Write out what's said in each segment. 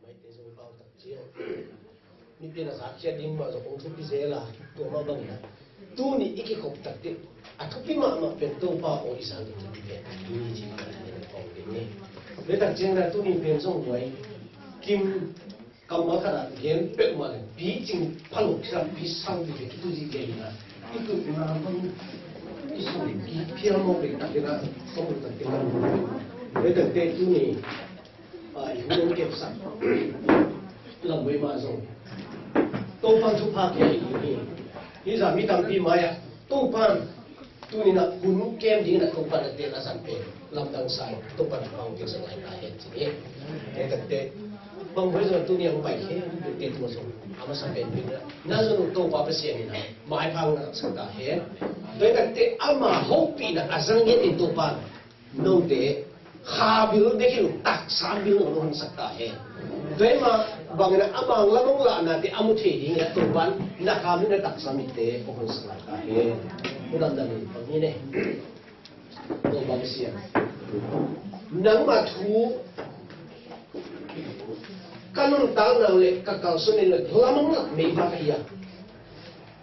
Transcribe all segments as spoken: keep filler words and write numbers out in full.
Maite zong i pau tak ciang, mipil a zakkhia ding mah zong hong thupi zel a, tua mah bangin a, tuni i kikhop tak ding a thupi mahmah pen Topa aw i zang ding thupi pen ni ci mah ni pau ding ni. Ve tak ciang na tuni pen zong huai kim kammal khat a gen peuhmah le picing phaluk kisa pisang ding ve kitu zi gen na i tu na bang i sung i phial mawk ding tak ding na song tak ding na. Ve tak te tuni a, i hun hong kepsak lam vei mah zong Topan thupha kia hi ding hi. Hi zah mi tampi mai-ah Topan tuni-in a hun kem dingin a Topan a te'n a zang pen lamdang sa in Topan thupha hong kepsak lai ta hen ci hi. Te tak te bang vei zong tuni hong pai hi te tua zong a masa pen pen na zong Topa Pasian in a maiphang na sak ta hen. Te tak te ama hopihna a zang ngiat in Topan note kha bil bek hi lo, taksa bil lo hong sak ta hen. Tua hi mah bangin a mang lam hong lahnate a mu thei dingin a Topan na kha mit na taksa mitte hong sak ta hen. Hong damdam in bang hi ne. Topa Pasian, nangma thu ka nuntakna uh le ka kalsuan in lam hong lak mei pa ka hi a,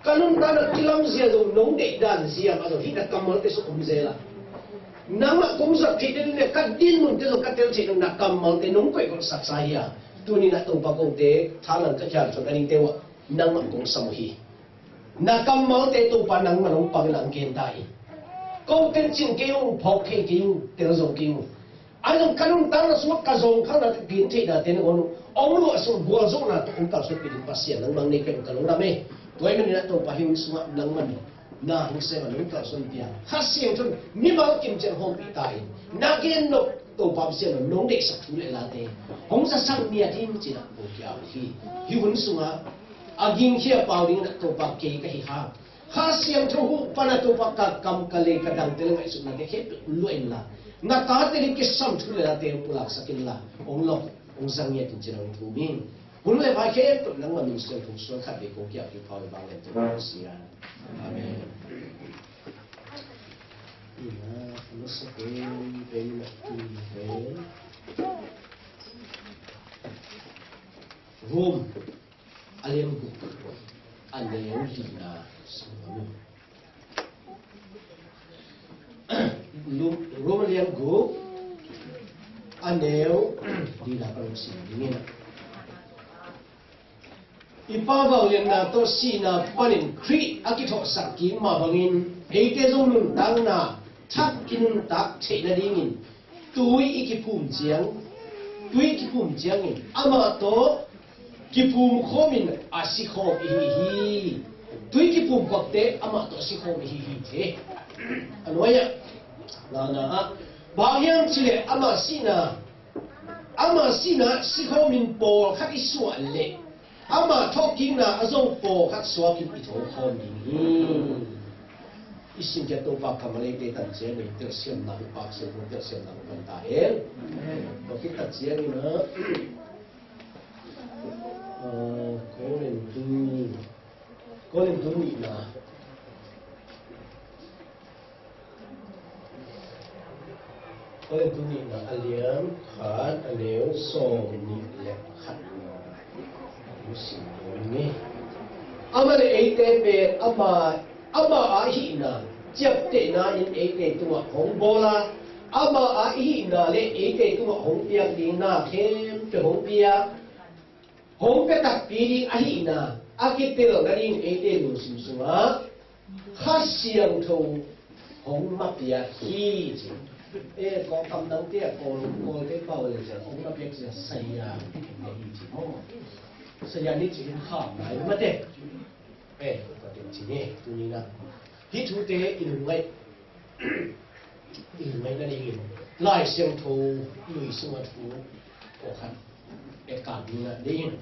ka nuntakna kilam zia zong nong deih dan zia mah zong hih na kammalte sung om zel a, nangmah kong zat theih den le ka din nunte zong ka tel theih nong na kammalte nong koih golhsak sa hi a, tuni-in a Topa kote thalang ka kiang suan a dingte uh ah nangmah kong sam uh hi. Na kammalte Topa nangmah nong pang in a hong gen ta hi. Kote cin kei ung, phawk kei kei ung, tel zo kei ung. Ahi zong ka nuntakna sungah ka zawngkhalna ka gen theihnate nangawn ong luah sung gualzawhna tawh ong kalsuanpih ding Pasian nangmah nei pen ka lungdam hi. Tua ahih manin a Topa hih hun sungah nangmah na hong sem a nong kalsuanpih a Kha Siangtho in mimal kim ciang hawmpih ta in na gen nop Topa Pasian nong deihsak thu le late hong zasak ngiat in ci-in a ko kia uh hi. Hih hun sungah a gingkhia pau dingin a Topa kei ka hi hang. Kha Siangtho huh pan a Topa ka kam ka lei ka dangte le ngaihsutnate khempeuh luah inla na tate ding kisam thu le late hong pulaksak inla hong lawh hong zang ngiat in ci-in hong thum ing. Hun le vai khempeuh nangmah min siangtho suan khat vei ko kiang kiphau in vanglian Topa Pasian. Amen. Ina, a masa pen, pen, pen. Rom a lian guk a neu lina sung a mu. Rom, Rom a lian guk a neu lina pan hong sim ding in a. I Pa vangliatna tawh sihna panin Khrih a kithawhsak kik mah bangin eite zong nuntakna thak i nuntak theih nadingin tui i kiphum ciang, tui i kiphum ciangin amah tawh kiphum khawmin a si khawm ihi hi. Tui kiphum khawmte amah tawh si khawm ihi hi thei. A nuai-ah lana ah bang hiam cileh amah sihna, amah sihna si khawmin pawlkhat i suah leh amah thawhkikna a zong pawlkhat suakin i tho khawm ding hi. I simkhiat Topa kammal eite tan ciangin telsiamna uh, Pakse uh telsiamna uh kan ta hen. Tua khit tak ciangin ah, ah, Korintu, Korintu nihna, Korintu nihna a lian khat a neu sawm nih le khat. Amah le eite pen ama, ama a hihna ciaptehna in eite tungah hong bawl a, ama a hihna le eite tungah hong piak ding na khempeuh hong pia, hong pia takpi ding ahihna a kitel nading eite lungsim sungah Kha Siangtho hong mapiak hi ci. E, Kawl kamdangte ah Kawl, Kawlte pau le ciang hong mapiak ci a saya hi ci maw. Saya ni ci in kha mai mate. E, tua teng ci ni tuni-in ah hih thute i lungngaih, i lungngaih nadingin Lai Siangtho lui sungah thu pawlkhat etkak dingin ah deih in.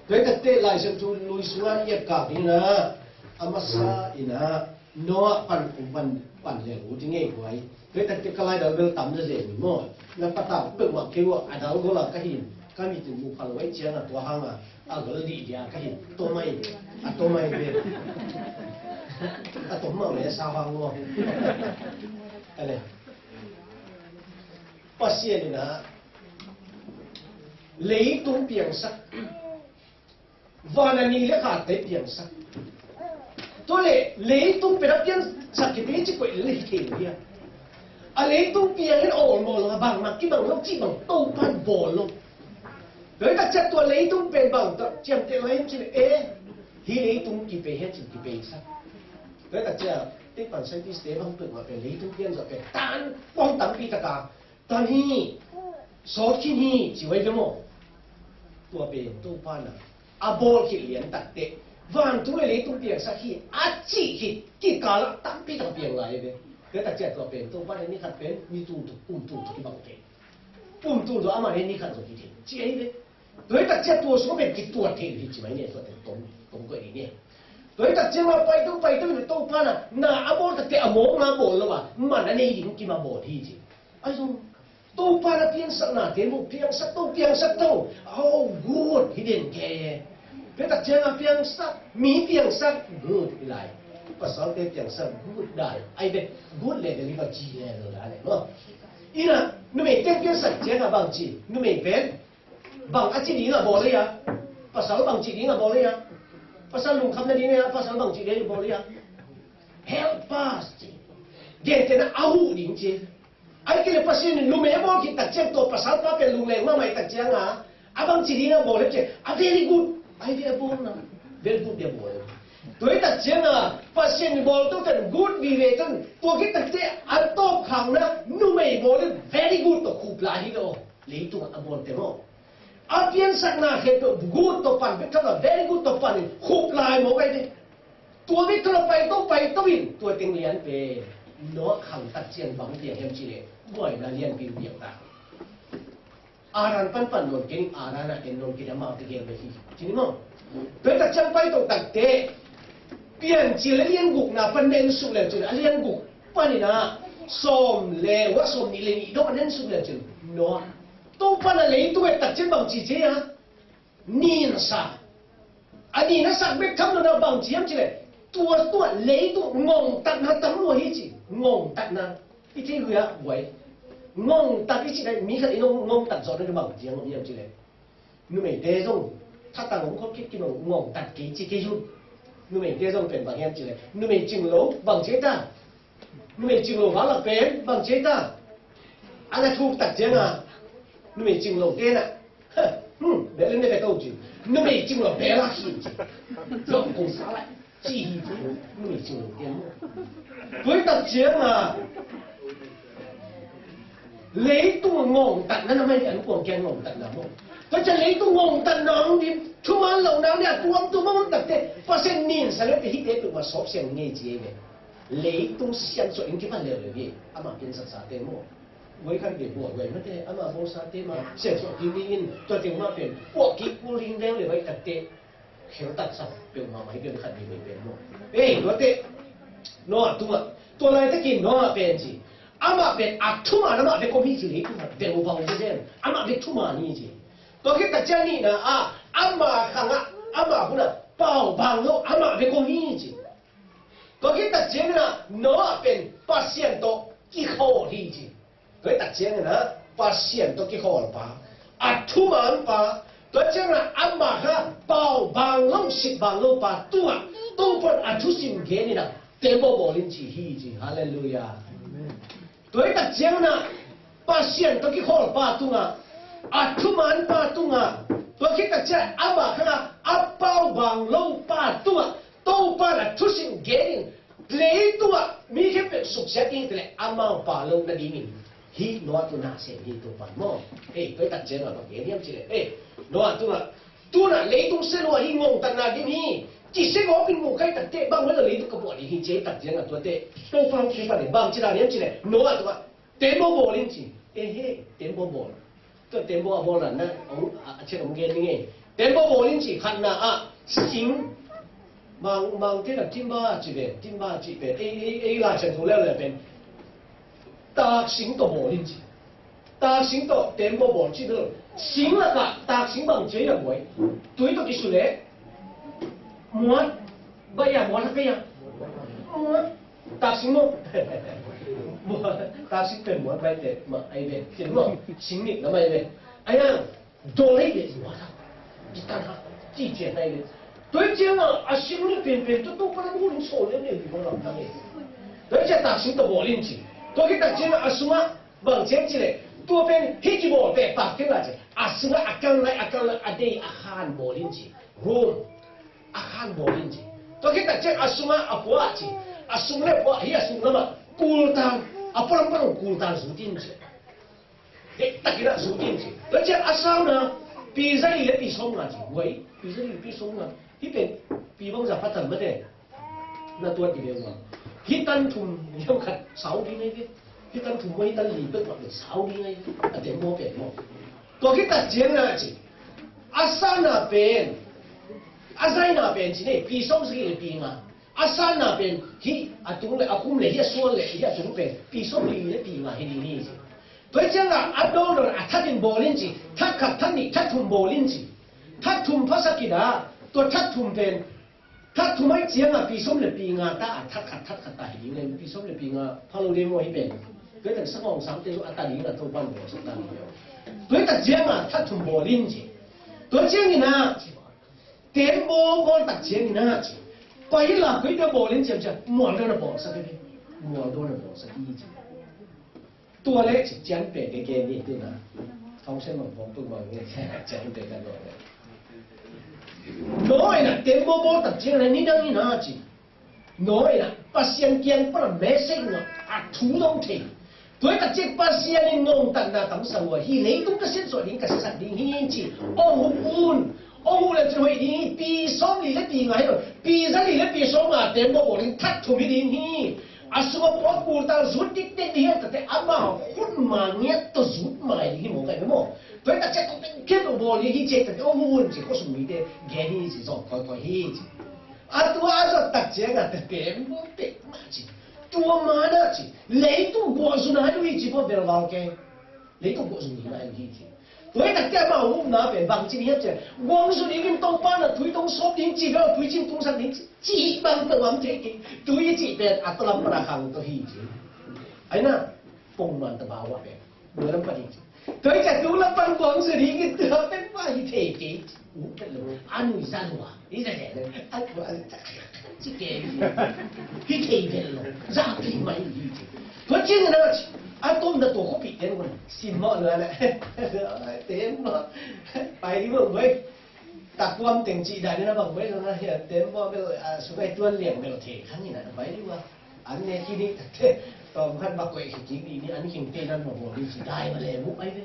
Tua hi takteh Lai Siangtho lui sungah i etkak dingin ah a masa in ah Noah pan kong pan, pan leng uh ding ei guai. Tua hi takteh ka laidal bel tam zazen in maw, na patau peuhmah kei uh a, a dal gol a ka hi in, ka mit in mu pha lo ahih ciangin tua hangin a gol dih dia ka hi in, tom mai, a tom mai ve. A tom mah ve sa hang maw. Ale. Pasian in ah Leitung piangsak. Van a ni le khate piangsak. Tua le leitung pen a piangsak kipia ci koih le hi thei lo hi a. A leitung piang in awlmawl lo a, bangmah kibang lo cih bang Topan bawl lo. Tua hi tak ciang tua leitung pen bang tawh ciamteh lai hiam cih leh, eh, hih leitung kipia hiam cih kipia sak. Tua hi tak ciang tekpan scientist te bang peuhmah pen leitung pian zawh pen tan pawng tampi taka tan hi, sawt khin hi ci uh ahi ve maw. Tua pen Topan a bawl khit lian tak teh vantung le leitung piangsak hi a cih khit kikalah tampi tak piang lai ve. Tua hi tak ciang tua pen Topan a ni khat pen ni tul tuk, kum tul tuk kibang teh. Pumtul zaw amah le ni khat zaw hi thei ci ahi ve. Tua hi tak ciang tua sung pen kituat thei hi ci mai ne, tua teng tong, tong koih ni ne. Tua hi tak ciang a paito, paito in Topan a na a bawl tak teh a mawkna bawl lo a, man a nei ding kim a bawl hi ci. A zong Topan a piangsakna te mu piangsak to, piangsak to. Oh, good hi den ke. Tua hi tak ciang a piangsak, mi piangsak good hi lai. Pasalte piangsak good dai. Ai ve, good le deliver ci le lo dai le maw. Ina, numei teng piansak ciang a bang ci, numei pen bang a ci ding a bawl hi a, pasal bang ci ding a bawl hi a, pasal lungkham na ding hi a, pasal bang ci ding a bawl hi a. Help us ci. Gentehna a huh ding ci. Ai kei le Pasian in numei a bawl khit tak ciang tua pasal pa pen lungleng mahmah tak ciang a, a bang ci ding a bawl hi ci, a very good. Ai ve a bawl na. Very good dia bawl. Tua hi tak ciang a Pasian in bawl tu ten good vive ten tua khit tak ciang a tawp khang na numei bawl in very good tawh khup lai hi lo. Leitung a bawl te maw. A piansakna khempeuh good tawh pan bek tham lo, very good tawh pan in khup lai maw bai te. Tua bek tham lo pai to, pai to in tua teng lian pe. Noah khang tak ciang bang piang hiam ci le buaina lian pi piang ta. Aran panpan non keng, Aran a en non keng, amau te gel bek hi. Ci ni maw. Tua tak ciang pai to tak teh Piancil a lian gukna pan en suk leu cin a lian guk panin a sawm le, ua sawm nih le nih dong a en suk leu cin Noah Topan a leitung et tak ciang bang ci ci a. Ninsa. A nina sak bek tham lo na bang ci hiam ci le. Tua tua leitung ngongtatna tam lua hi ci. Ngongtatna. I thei huya guai. Ngongtat i ci le mi khat i nong ngongtat zawh na bang ci hiam ci le. Numeite zong thatang om khop khit kinong ngongtat kei ci kei hun. Numeite zong pen bang hiam ci le. Numei cing lo bang ci ta. Numei cing lo valak pen bang ci ta. A na thuk tak ciang a. Numei cing lo te na. Hmm, bel in ne bel to ci. Numei cing lo bel a khin ci. Zong kong sa lai. Ci hi ci. Numei cing lo bel. Tua tak ciang a. Leitung ngongtatna na mai an kuang kiang ngongtatna mo. Tua ciang leitung ngongtatna ang di. Thuman lo na ang di a tuam tu mong tak te. Pasian nin sa le te hi te tu ma sop siang ngei ci e. Leitung sian so in ki pan le le bi. Ama kin sa sa te mo. Guai khat bia buak guai mate, ama bawlsate mah siansuah kim dingin tua teng mah pen puak kik kul ding leng le baih takteh kheltatsak peuhmah mah hi pen khat ding hi pen maw. Ei, tuate Noah tungah, tua laitakin Noah pen ci, amah pen a thuman amah bek om hi ci, leitung ah bel bang zezen amah bek thuman hi ci. Tua khit tak ciang nihna ah ama khangah ama hunah pau bang lo amah bek om hi ci. Tua khit tak ciangin ah Noah pen Pasian tawh kikhawl hi ci. Tua khit tak ciangin ah Pasian tawh kikhawl pa, a thuman pa, tua ciangin ah amah kha pau bang lo, sit bang lo pa tungah Topan a thusim genin ah tembaw bawl in ci hi ci. Halleluiah. Tua khit tak ciangin ah Pasian tawh kikhawl pa tungah, a thuman pa tungah, tua khit tak ciang amah kha a pau bang lo pa tungah Topan a thusim genin, leitungah mi khempeuh suksiat ding hi leh amau pa lo nadingin hih Noah tungah sem hi Topan maw. Hei, tua khit tak ciangah bang gen hiam cih leh, hei, Noah tungah, tunah leitung sia lua hi, ngongtatna dim hi. Kisia gawp in mu kai takteh bang mah lo leitung ka buah ding hi ci tak ciangah tuate Topan kipah ding bang ci dan hiam cih leh Noah tungah tembaw bawl in ci. Ehe, tembaw bawl. Tua tembaw a bawl dan na a ciat hong gen ning ei. Tembaw bawl in ci, khatna ah sing. Mang, Mangte na timba ci ve, timba ci ve. Ei, ei, ei Lai Siangtho leuleu pen tak sing tawh bawl in ci. Tak sing tawh tembaw bawl ci ve lo. Sing lakah tak sing bang ci a buai. Tui tawh kisu leh muat. Bai a muat a bai a. Muat. Tak sing maw. Muat. Tak sing pen muat bai te mah ai ve. Kin maw. Sing nik na mai ve. Ai a. Daw lei le zua ta. Kitan ha. Ci cian nai le. Tua ciang a, a sim le pen pen tu tu pa na bu ling so le le bi ko lam ta le. Tua ciang tak sim ta bawl in ci. Tua khit tak ciang a sung a bang ciang ci le. Tua pen hi kibawl pek pak kei la ci. A sung a a kang lai a kang lai a dei a khan bawl in ci. Room. A khan bawl in ci. Tua khit tak ciang a sung a a pua ci. A sung le pua hi a sung lam a. Kul tang. A pua lam pa kul tang zut in ci. Heh takin ah zut in ci. Tua ciang a sauna pi za li le pi sawm nga ci. Guai, pi za li le pi sawm nga. Hih pen pi bangza pha tan mate. Na tuat i ve ua. Hih tan thum hiam khat sau ding ngai ve. Hih tan thum ua hih tan li pek ua pen sau ding ngai ve. A tem maw pen maw. Tua khit tak ciang na ci. A sauna pen. A zaina pen ci nei pi sawm sagih le pi nga. A sanna pen hih a tung le a khum le hih a suan le hih a tung pen pi sawm li le pi nga hi ding hi ci. Tua ciangin a dawn dawn a that in bawl in ci, that khat that nih that thum bawl in ci. That thum phasak in a, tua that thum pen that thum ahih ciangin pi sawm le pi nga ta a, that khat that khat ta hi ding le pi sawm le pi nga pha lo ding maw hi pen. Tua tak sangawng sangte zong a ta ding a Topa'n bawl sak ta ding le. Tua tak ciangin that thum bawl in ci. Tua ciangin a Tembaw bawl tak ciangin a ci. Pai la koi te bawl in ciam ciam mual dawn a bawlsak hi. Mual dawn a bawlsak hi ci. Tua le ci cian pen ke gen ni tu na. Thong sen mang phong tu mang ni cian pen ka dawn le. Nawi na tembaw bawl tak ciangin a ni dang in a ci. Nawi na Pasian kiang pan a message na a thu dong thei. Tua hi tak ciang Pasian in ngongtatna tamsa uh a hi leitung ka siatsuah ding ka siasak ding hi ci. Ong huh un. Ong huh le cin hoih ding hi. Pi sawm li le pi nga hi lo. Pi za li le pi sawm nga tembaw bawl ding that thum hi ding hi. A sung a pua kul tal zut dikdek ding hi a tate ama khut ma ngiat tawh zut mai ding hi maw kai maw. Tua hi tak ciang tua teng khiat uh bawl ding hi ci tate ong huh un ci khuasung mite gen hi ci zawh kawikawi hi ci. A tua a zot tak ciang a tate maw pek mah ci. Tua man a ci. Leitung guah zu nai lo hi ci maw bel val kei. Leitung guah zu nai lo hi ci. Tua hi tak ciang amau upna pen bang ci ni hiam ciang. Guang zu ding in Topa na tui tong sawp ding ci bel tui cin tungsak ding ci. Ci bang peuh am thei kei. Tui ci pen a tua lam pan a khang tawh hi ci. Ai na pongman ta bawa pen. Dua lam pan hi ci. Tua hi ciang tu lam pan guang zu ding in tua pen pa hi thei kei. Uh pen lo. A nui za lua. Hi za lua. A tua ci kei. Hi thei pen lo. Za pi mai hi ci. Tua ciang na ci. A tom da tua khuapi ten wan. Sim mawh lua le. Ten mawh. Pai ding lo guai. Takuam teng cih dan in a bang guai lo na hi a. Ten mawh bel a sukai tuan liang bel thei khang in a pai ding lo. An ne kini tate tawm khat ba koih kik ni an khing te nan ma bawl ding ci dai ma le mu ai ve.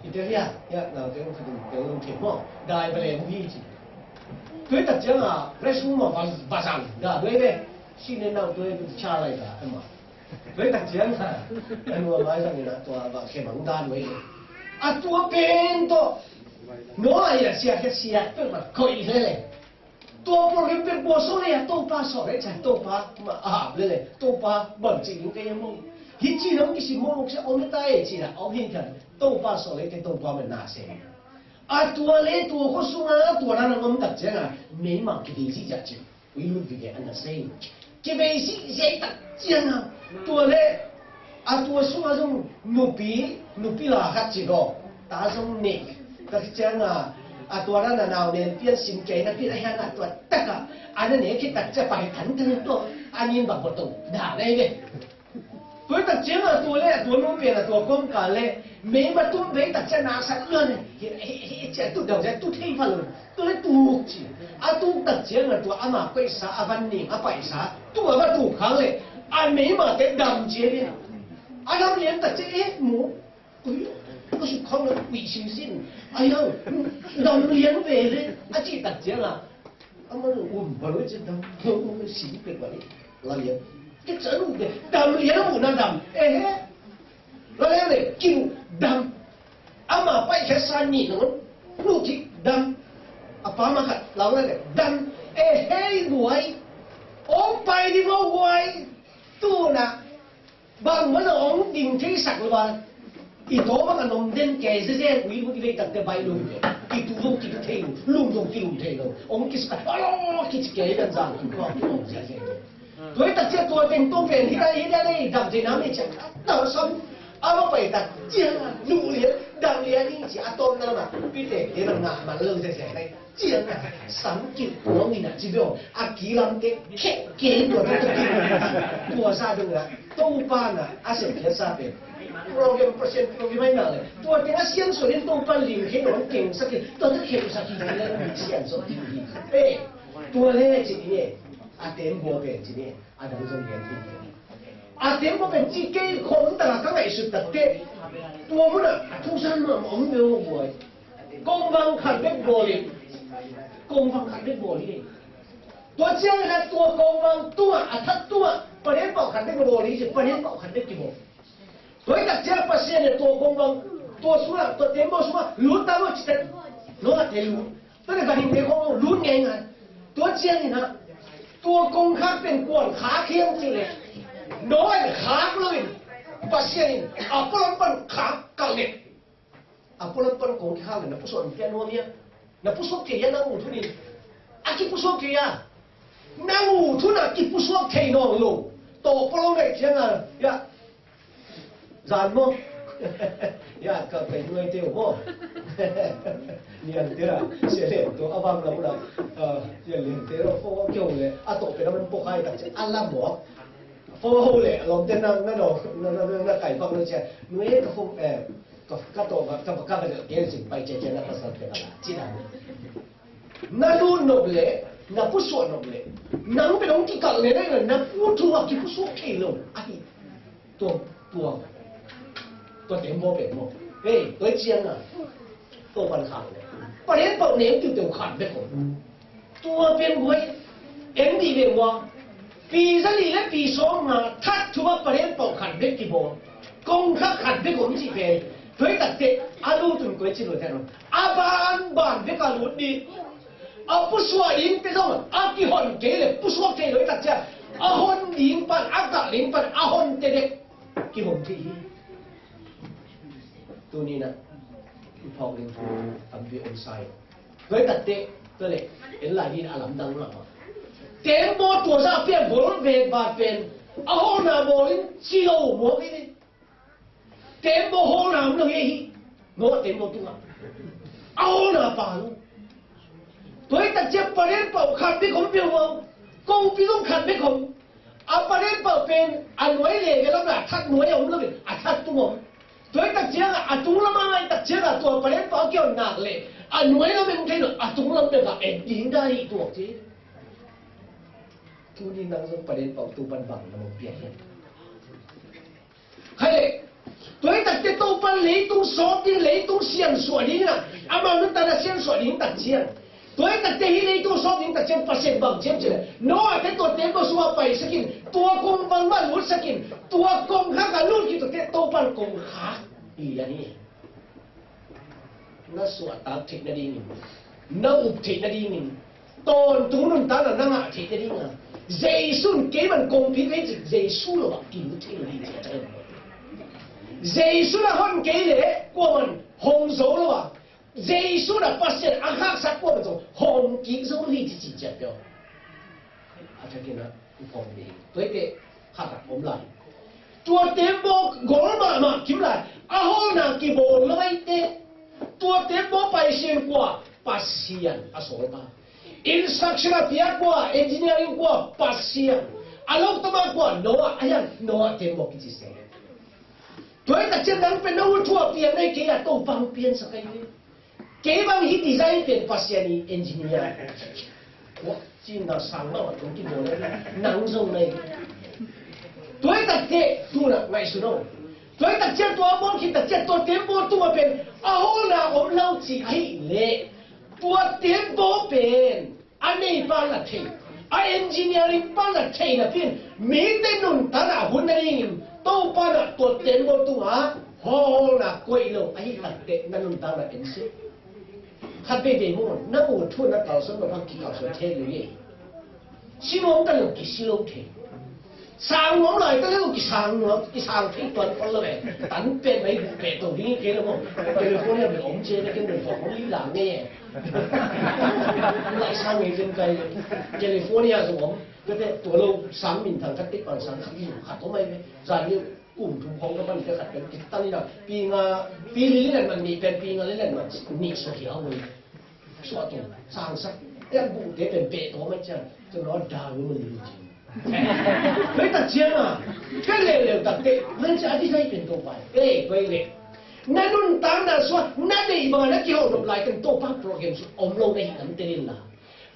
Ite hia hia nau te khat te lo te mo dai ma le mu hi ci. Tui tak ciang a resum ma ba ba zang da doi ve. Si ne nau tui cha lai da ma. Tui tak ciang a anu mai zang na tua ba khe mang da doi. A tua pen to no ai a sia khe sia pe ma koih le le. Tua pawl hi pek bua sawh le a Topa sawh le chan Topa ma a hap le le Topa bang ci ding kei a mong. Hi ci nong kisim mong mong sia om le ta e ci na om hin kan Topa sawh le te Topa man na se. A tua le tua khuasunga tua na nang om tak cianga meima kibei ci ja ci. Ui lut vige an na se. Kibei ci ze tak cianga tua le A tua sungah zong nupi, nupi la khat ci lo. Ta zong nei. Ka ci ciangin a tua na na nau nen pian sim kei na pian a hian a tua takah a na ne khit tak cia pai tan tan tua a nin bak bawt tung da nei ve. Tua tak ciangin a tua le a tua nu pian a tua kawmkal le mei ma tum vei tak cia na sak luan hi hi hi cia tu dau cia tu thei fa lo. Tua le tuk ci. A tuk tak ciangin tua ama koihsa a van ning a paisa tua va tuk khang le a meimate dam ci ve. A dam lian tak cia e mu. Ui, ka suk khang le ui sim sin. A yang dam lian ve le a ci tak ciangin a man um ba lo ci dam sim pe ba le la lian. Kik sa lu de dam lian mu na dam. E he. Lale le kilu dam. Ama paikhiat sa nih nangun lutkik dam. A pa ma khat lau lale dam. E hei guai. Ong pai di mo guai. Tuna bang mana ong ding thei sak lo ba. I to bang a nom den kei zezen ui lut i vei tak te bai lum kei. I tu zong kitu thei lo, lum zong kilum thei lo. Ong kisak a lo kici kei dan zang in ko a kilum zezen. Tua hi tak ciang tua teng tua pen hi ta hi ta le dam thei nam hi ciang a ta sam. A va pai tak ciang a nuh lian dang lian in ci a tawpna lamah pite te bang ngah man lo zezek lai. Ciang a samkilh puang in a ci beo a kilamte khek kei tua tuk tuk tuk. Tua sa dong a Topa na a sepkhiatsa pen program, Pasian program mai na le tua teng a siangsuan in Topa lim khe nawn kengsak in tua tuk khe sak hi le siangsuan hi hi. Tua le ci ni a tem bua pen ci ni a dang zong lian hi. A tem bua pen ci kei khom tala ka ngaihsut takte tua munah a thusan mah om beo buai. Kongvang khat bek bawl in. Kongvang khat bek bawl in. Tua ciangin a tua kongvang tungah a that tungah panenpauh khat bek bawl in ci panenpauh khat bek kibawl. Tua hi tak ciang Pasian in tua kongvang tua sungah tua tembawh sungah lut ta lo ci tak lo a te lut. Tua le vanhingte kong lut ngeingai. Tua ciangin a tua kongkhak pen kuan khak hiam ci le Noah in khak lo in Pasian in a pualam pan khak kalh le. A pualam pan kong kikhak le na pusuak in kia nuam ia na pusuak thei ia nang uh thunin a kipusuak thei ia nang uh thun a kipusuak thei nawn lo. Tawh pualam ngaih ciang a ia zan maw ia ka kai nuai teu maw niang teu a sia lem teu a bang lam la ia lem teu a fo keu le a tawh pe na man pok hai tak ciang a lam maw fo ho le a lom te na na dawh na na na kai bang lo cia nuai ka fo eh Ka, ka tawh ka, ka, ka, ka, ka, ka, ka, pai cia cia na pasal te ka la, ci dan. Na lut nop le, na pusuah nop le, nang pe dong kikalh le, na, na pu thu a kipusuak thei lo. Ahi, tua, tua, tua tembaw pen maw. Hei, tua ciang a, tua pan khang le. Parian pau neu tiu teu khan bek om. Tua pen guai en dih ve ua pi za li le pi sawm nga that thu a parian pau khat bek kibawl kong khat khat bek om cih pen tuai takte a lut un kuai ci luat hen a ban ban bek a lut dih a pusuak ding te zong a kihon kei le pusuak kei lo i tak ciang a hon ding pan a kah ding pan a hon te dek kihon thei hi. Tuni na i phawk ding thu tampi om sai. Tua hi takteh tua leh en lai ding a lamdang mah mah. Tembaw tua zah pian bawl vet bat pen a hawlna bawl in ci lo muak in. Tembaw hawlna om lo hi. Noah tembaw tungah a hawlna pa lo. Tua hi tak ciang parian pau khat bek om peuh mah. Kongpi zong khat bek om. A parian pau pen a nuai le ve lam a that nuai a om lo in a that tung om. Tua hi tak ciangah a tung lamah ngai tak ciangah tua parian pau a kion nak leh a nuai lam en thei lo a tung lam bek ah en ding dah hi tuak ci. Tuni nang zong parian pau tung pan bang na mong piak hiam? Khai leh tua hi takte Topa leitung sawp ding leitung siansuah ding ah amah nuntakna siansuah ding tak ciang Tua hi takte hih leitung sawp ding tak ciang Pasian bang ciam ci leh Noah te tua tembaw sungah paisak in tua kong bang mah lutsak in tua kong khak a lut kik takte Topa in kong khak lian hi. Na suahtak theih nadingin na up theih nadingin tawntung nuntakna na ngah theih nadingin Jesu in keiman kongpi kei cik Jesu lo ah kilut theih lo hi. Jesu na hon kei leh kuaman hong zo lo ah Jesu na Pasian a khaksak kuaman zong hong kik zo hi ci ci ciat peuh. A thakin a i khawm ding tuaite khat a om lai. Tua tembaw gol mahmah kim lai a hawlna kibawl lo aite. Tua tembaw paisian kua Pasian a sawlpa. Instruction a piak kua engineering kua Pasian. A loktam a kua Noah a hian Noah tembaw kici se. Tua hi tak ciang nang pen na ut thu a pian ahi kei a Topa hong piansak ahi ve. Kei bang hih design pen Pasian i engineer. Ua, cin na sang mah ua tung kibawl le nang zong nei. Tua hi tak teh tuna ngaihsun aw. Tua hi tak ciang tua bawl khit tak ciang tua tembaw tungah pen a hawlna om lo ci ahi leh tua tembaw pen a nei pa na thei, a engineering pa na thei napi in mite nuntakna a hun nadingin Topa na tua tembaw tungah hawlna koih lo ahi takteh na nuntakna en seh. Khat veivei maw, na ut thu na kalsuan lo bang kikalsuan thei lo hi. Si nuam ta lo kisi lo thei. Sang nuam lai ta lo kisang nuam, kisang thei tuan khol lo ve. Tan pen mai bu pe to ding kei lo maw. California mi om che na ken bu fok li la nge. Lai sang nge ken kai California zo om. Kate tua lo sang min thang khat te pan sang khat ni khat to mai ve. Zan ni Kum thum khawng ka man te khat pen kik tan ina, pi nga, pi li lian man nih pen pi nga li lian man nih suak hi a hoi. Suak tung, sangsak, te an buh te pen peh tawh mai ciang, ciang lo dang mun li ci. Hei tak ciang a, ka leuleu tak te, man ci a di kai pen to pai. Ei, koi le. Na nuntakna sua, na deih bang a na kihawh nop lai pen Topa program sua om lo na hi tam te lin la.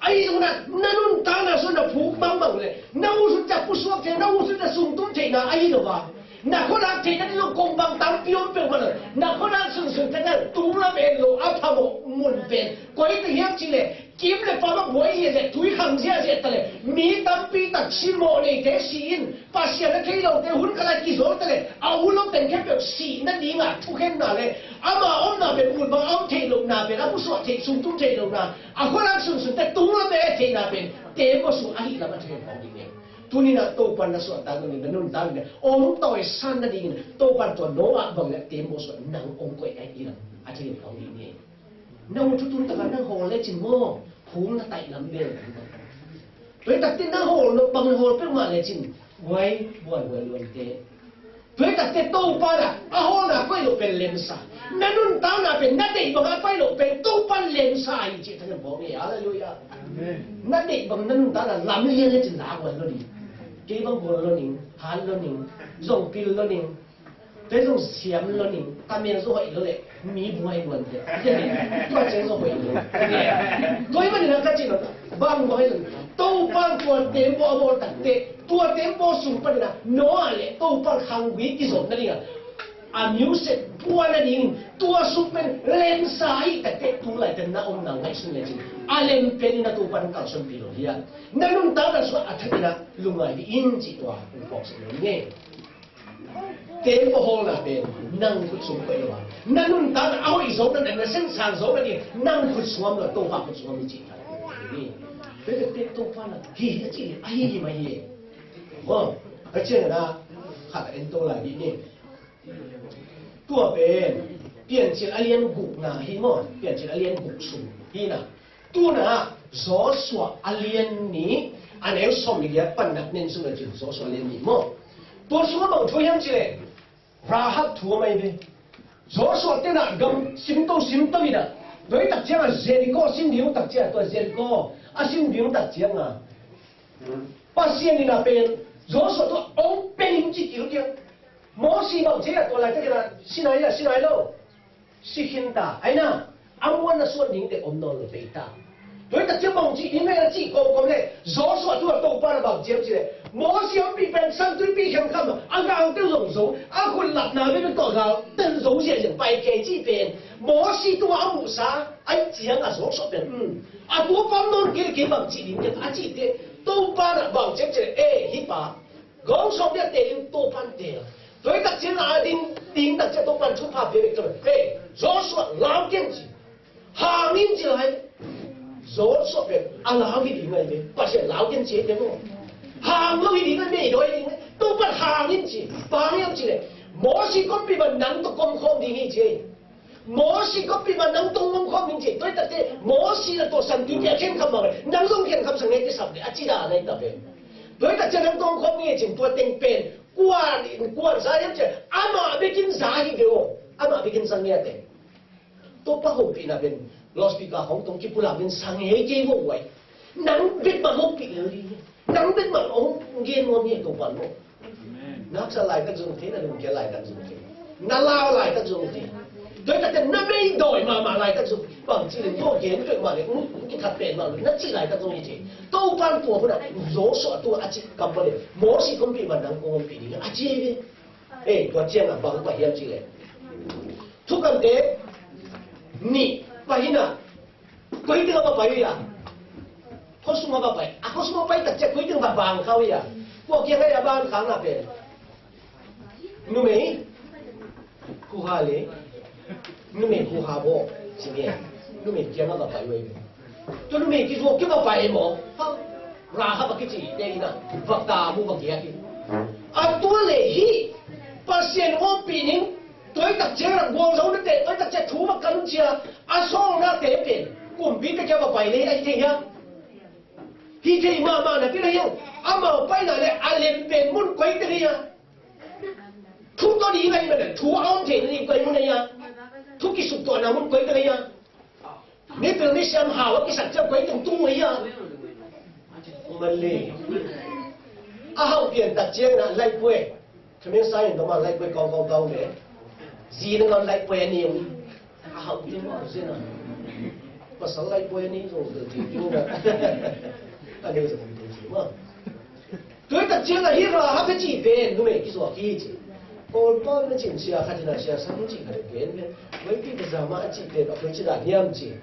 Ahi zongin ah, na nuntakna sua na phuk bangbang le, na ut sung ciang pusuak theih, na ut sung ciang sumtum theihna ahi lo a, na khuanak theihna ding zong kong bang tampi om peuhmah lo. Na khuanak sunsun ciang tung lam en lo a phamawh mun pen koi te hiam cih leh, kim le pam a buai ziahziah, tui khang ziahziah ta le, mi tampi tak simawh neite si in, Pasian a thei lote hun khat lai kizawl ta le, a ut lo teng khempeuh sih nadingah thukhenna le ama omna pen ut bang a om theih lohna pen, a pusuak theih, sumtum theih lohna, a khuanak sunsun te tung lam e theihna pen teembaw sung ahih lam a thukhen khawng ding e. Tuni-in ah Topa na suahtak nading, na nuntak nading, om tawi san nadingin Topa tua Noah bang le teembaw sung nang om koih ahih lam a thukhen khawng ding e. Na ut thutun takah nang hawl lecin maw, phung na taih lam bel. Tua hi takte na hawl lo bang na hawl peuhmah lecin, guai buaihuai luante. Tua hi takte Topa na a hawlna koih loh pen lemsa. Na nuntakna pen na deih bang a pai loh pen Topa lemsa hi cih thangin bawm hi. Halleluiah. Amen. Na deih bang na nuntakna lam lian lecin la guai lo ding. Kei bang gual lo ning, han lo ning, zong pil lo ning. Tua zong siam lo ning, ka mel zong hoih lo le, mi buai luan te. Tua ciang zong hoih lo. Tua hi manin a ka cih lo, bang buai lo. Topa tua teembaw a bawl takte, tua teembaw sung panin a Noah le Topa khanggui kizopna ding a, a music buai nading, tua sung pen lemsa hi takte, tu laite na omna ngaihsun lecin a lem pen in a Topa kalsuanpih lo hi a. Na nuntakna sung a thakin a lungngai dih in cih tua hong phawk suk lo ni. Teembaw hawlna pen nang khut sung koih lo a, na nuntakna a hoih zo nading, na sinsang zo nading nang khut sung om lo, Topa khut sung om hi cih. Tua hi takte Topa na hi hi a cih hi, a hi hi mah hi. Maw, ka ciangin a khat a en to lai dih ni. Tua pen Piancil a lian gukna hi maw, Piancil a lian guk sung hi na. Tu-in ah Joshua a lian nih, a neu sawm nih lian pan na en suk lecin, Joshua a lian nih maw. Tua sungah bang thu hiam cih leh, Rahab thu a mai ve. Joshua te in ah gam simto simto in ah, tua hi tak ciangah Jericho a sim ding uh tak ciangah, tua Jericho a sim ding uh tak ciangah Pasian in ah pen Joshua tua open in ci kil kiang. Mosi bang ci a, tua laitak in ah Sinai ah, Sinai lo. Si khin ta, ai na, a muan a suan ding te om nawn lo pei ta. Tua hi tak ciang bang ci ding, mei a ci kawmkawm le, Joshua tua Topa na bang ci hiam cih leh, Mosi ompih pen San Tuipi khenkham a gangte uh zong zo, a khut lapna pen tua gangte uh zo ziahziah pai kei cih pen Mosi tua a muhsa, ai ciangah Joshua pen, um, a tua pam nawn kei le kei bang ci ding te, a cih te, Topa na bang ci hiam cih leh, eh, hi pa, gawng sawm lian te in Topan tel. Tua hi tak ciang a ding, ding tak ciang Topan thupha pia bek tua. Hei, Joshua, lau ken ci. Hang in ci lai. Joshua pen a lau hi ding ngai ve. Pasian lau ken ci te maw. Hang lo hi ding ngai, mei dawi ding ngai. Topan hang in ci. Bang hiam cih leh, Mosi kawmpi bang nang tawh kawm khawm ding hi ci. Mosi kawmpi bang nang tawh om khawm ding ci. Tua hi tak ciang Mosi na tua San Tuipi a khenkham bang, nang zong khenkham sa ngei, kisap le a ci dan ahi ta pen. Tua hi tak ciang nang tawh om khawm ding hi cin, tua teng pen kuan in kuan za hiam cih leh, amah bek in za hi ve aw. Amah bek in za ngiat e. Topa hopihna pen loudspeaker hong tong kipulak in sa ngei kei vo uai. Nang bek bang hopih lel ding hi. Nang bek bang hong gen nuam hi, Topa lo. Amen. Na haksa laitak zong thei, na lungkia laitak zong thei. Na lau laitak zong thei. Tua hi tak ciang na mei dawi mahmah laitak zong, bang ci leh, tua gen peuhmah leh, um, kithat pen mah lo, na cih laitak zong hi thei. Topan tua hun ah Joshua tua a cih kam pah leh, Mosi kawmpi bang nang kong ompih ding a ci hi ve. Eh, tua ciangah bang pah hiam cih leh, thukamte nih pah in ah, koi teng a va pai uh hiam? Khuasung a va pai. A khuasung a pai tak ciang koi teng va bang kha uh hiam? Kua kiang a va bang kha uh hiam pen? Numei khuaha le, numei khuaha baw, ci nge. Numei kiang a va pai uh hi. Tua numei kizuak kiang va pai maw. Rahab a kici te in ah, va tam uh, va giak hi. A tua leh hih Pasian ompih ning, tua hi tak ciang a gualzo na te, tua hi tak ciang thu va kan uh ci a, a sawlnate pen kumpite kiang va pai le, a hi thei hiam? Hi thei mahmah napi na hiam? Amau paina le a lem pen mun koi teng hiam? Thu tawh ding ahih manin thu a om theihna ding koi mun ahi a? Thu kisuktuahna mun koi teng ahi a? Mipil misiam hau a kisak ciang koi teng tung ahi a? Male. A hauh pian tak ciangin ah laipue. Khamin sa in doma laipue kong kong kong le. Zi na ngon laipue a ni ung. A hauh pian mah zin a. Pasal laipue a ni zong zong zin zin a. A ni zong zong zin zin a. Tua tak ciang a hi Rahab a cih pen numei kisuak hi ci. Paul Paul na cin sia khat in a sia sang cih khat a gen pen. Tua Peter Zama a cih pen a koi ci dan hiam ci.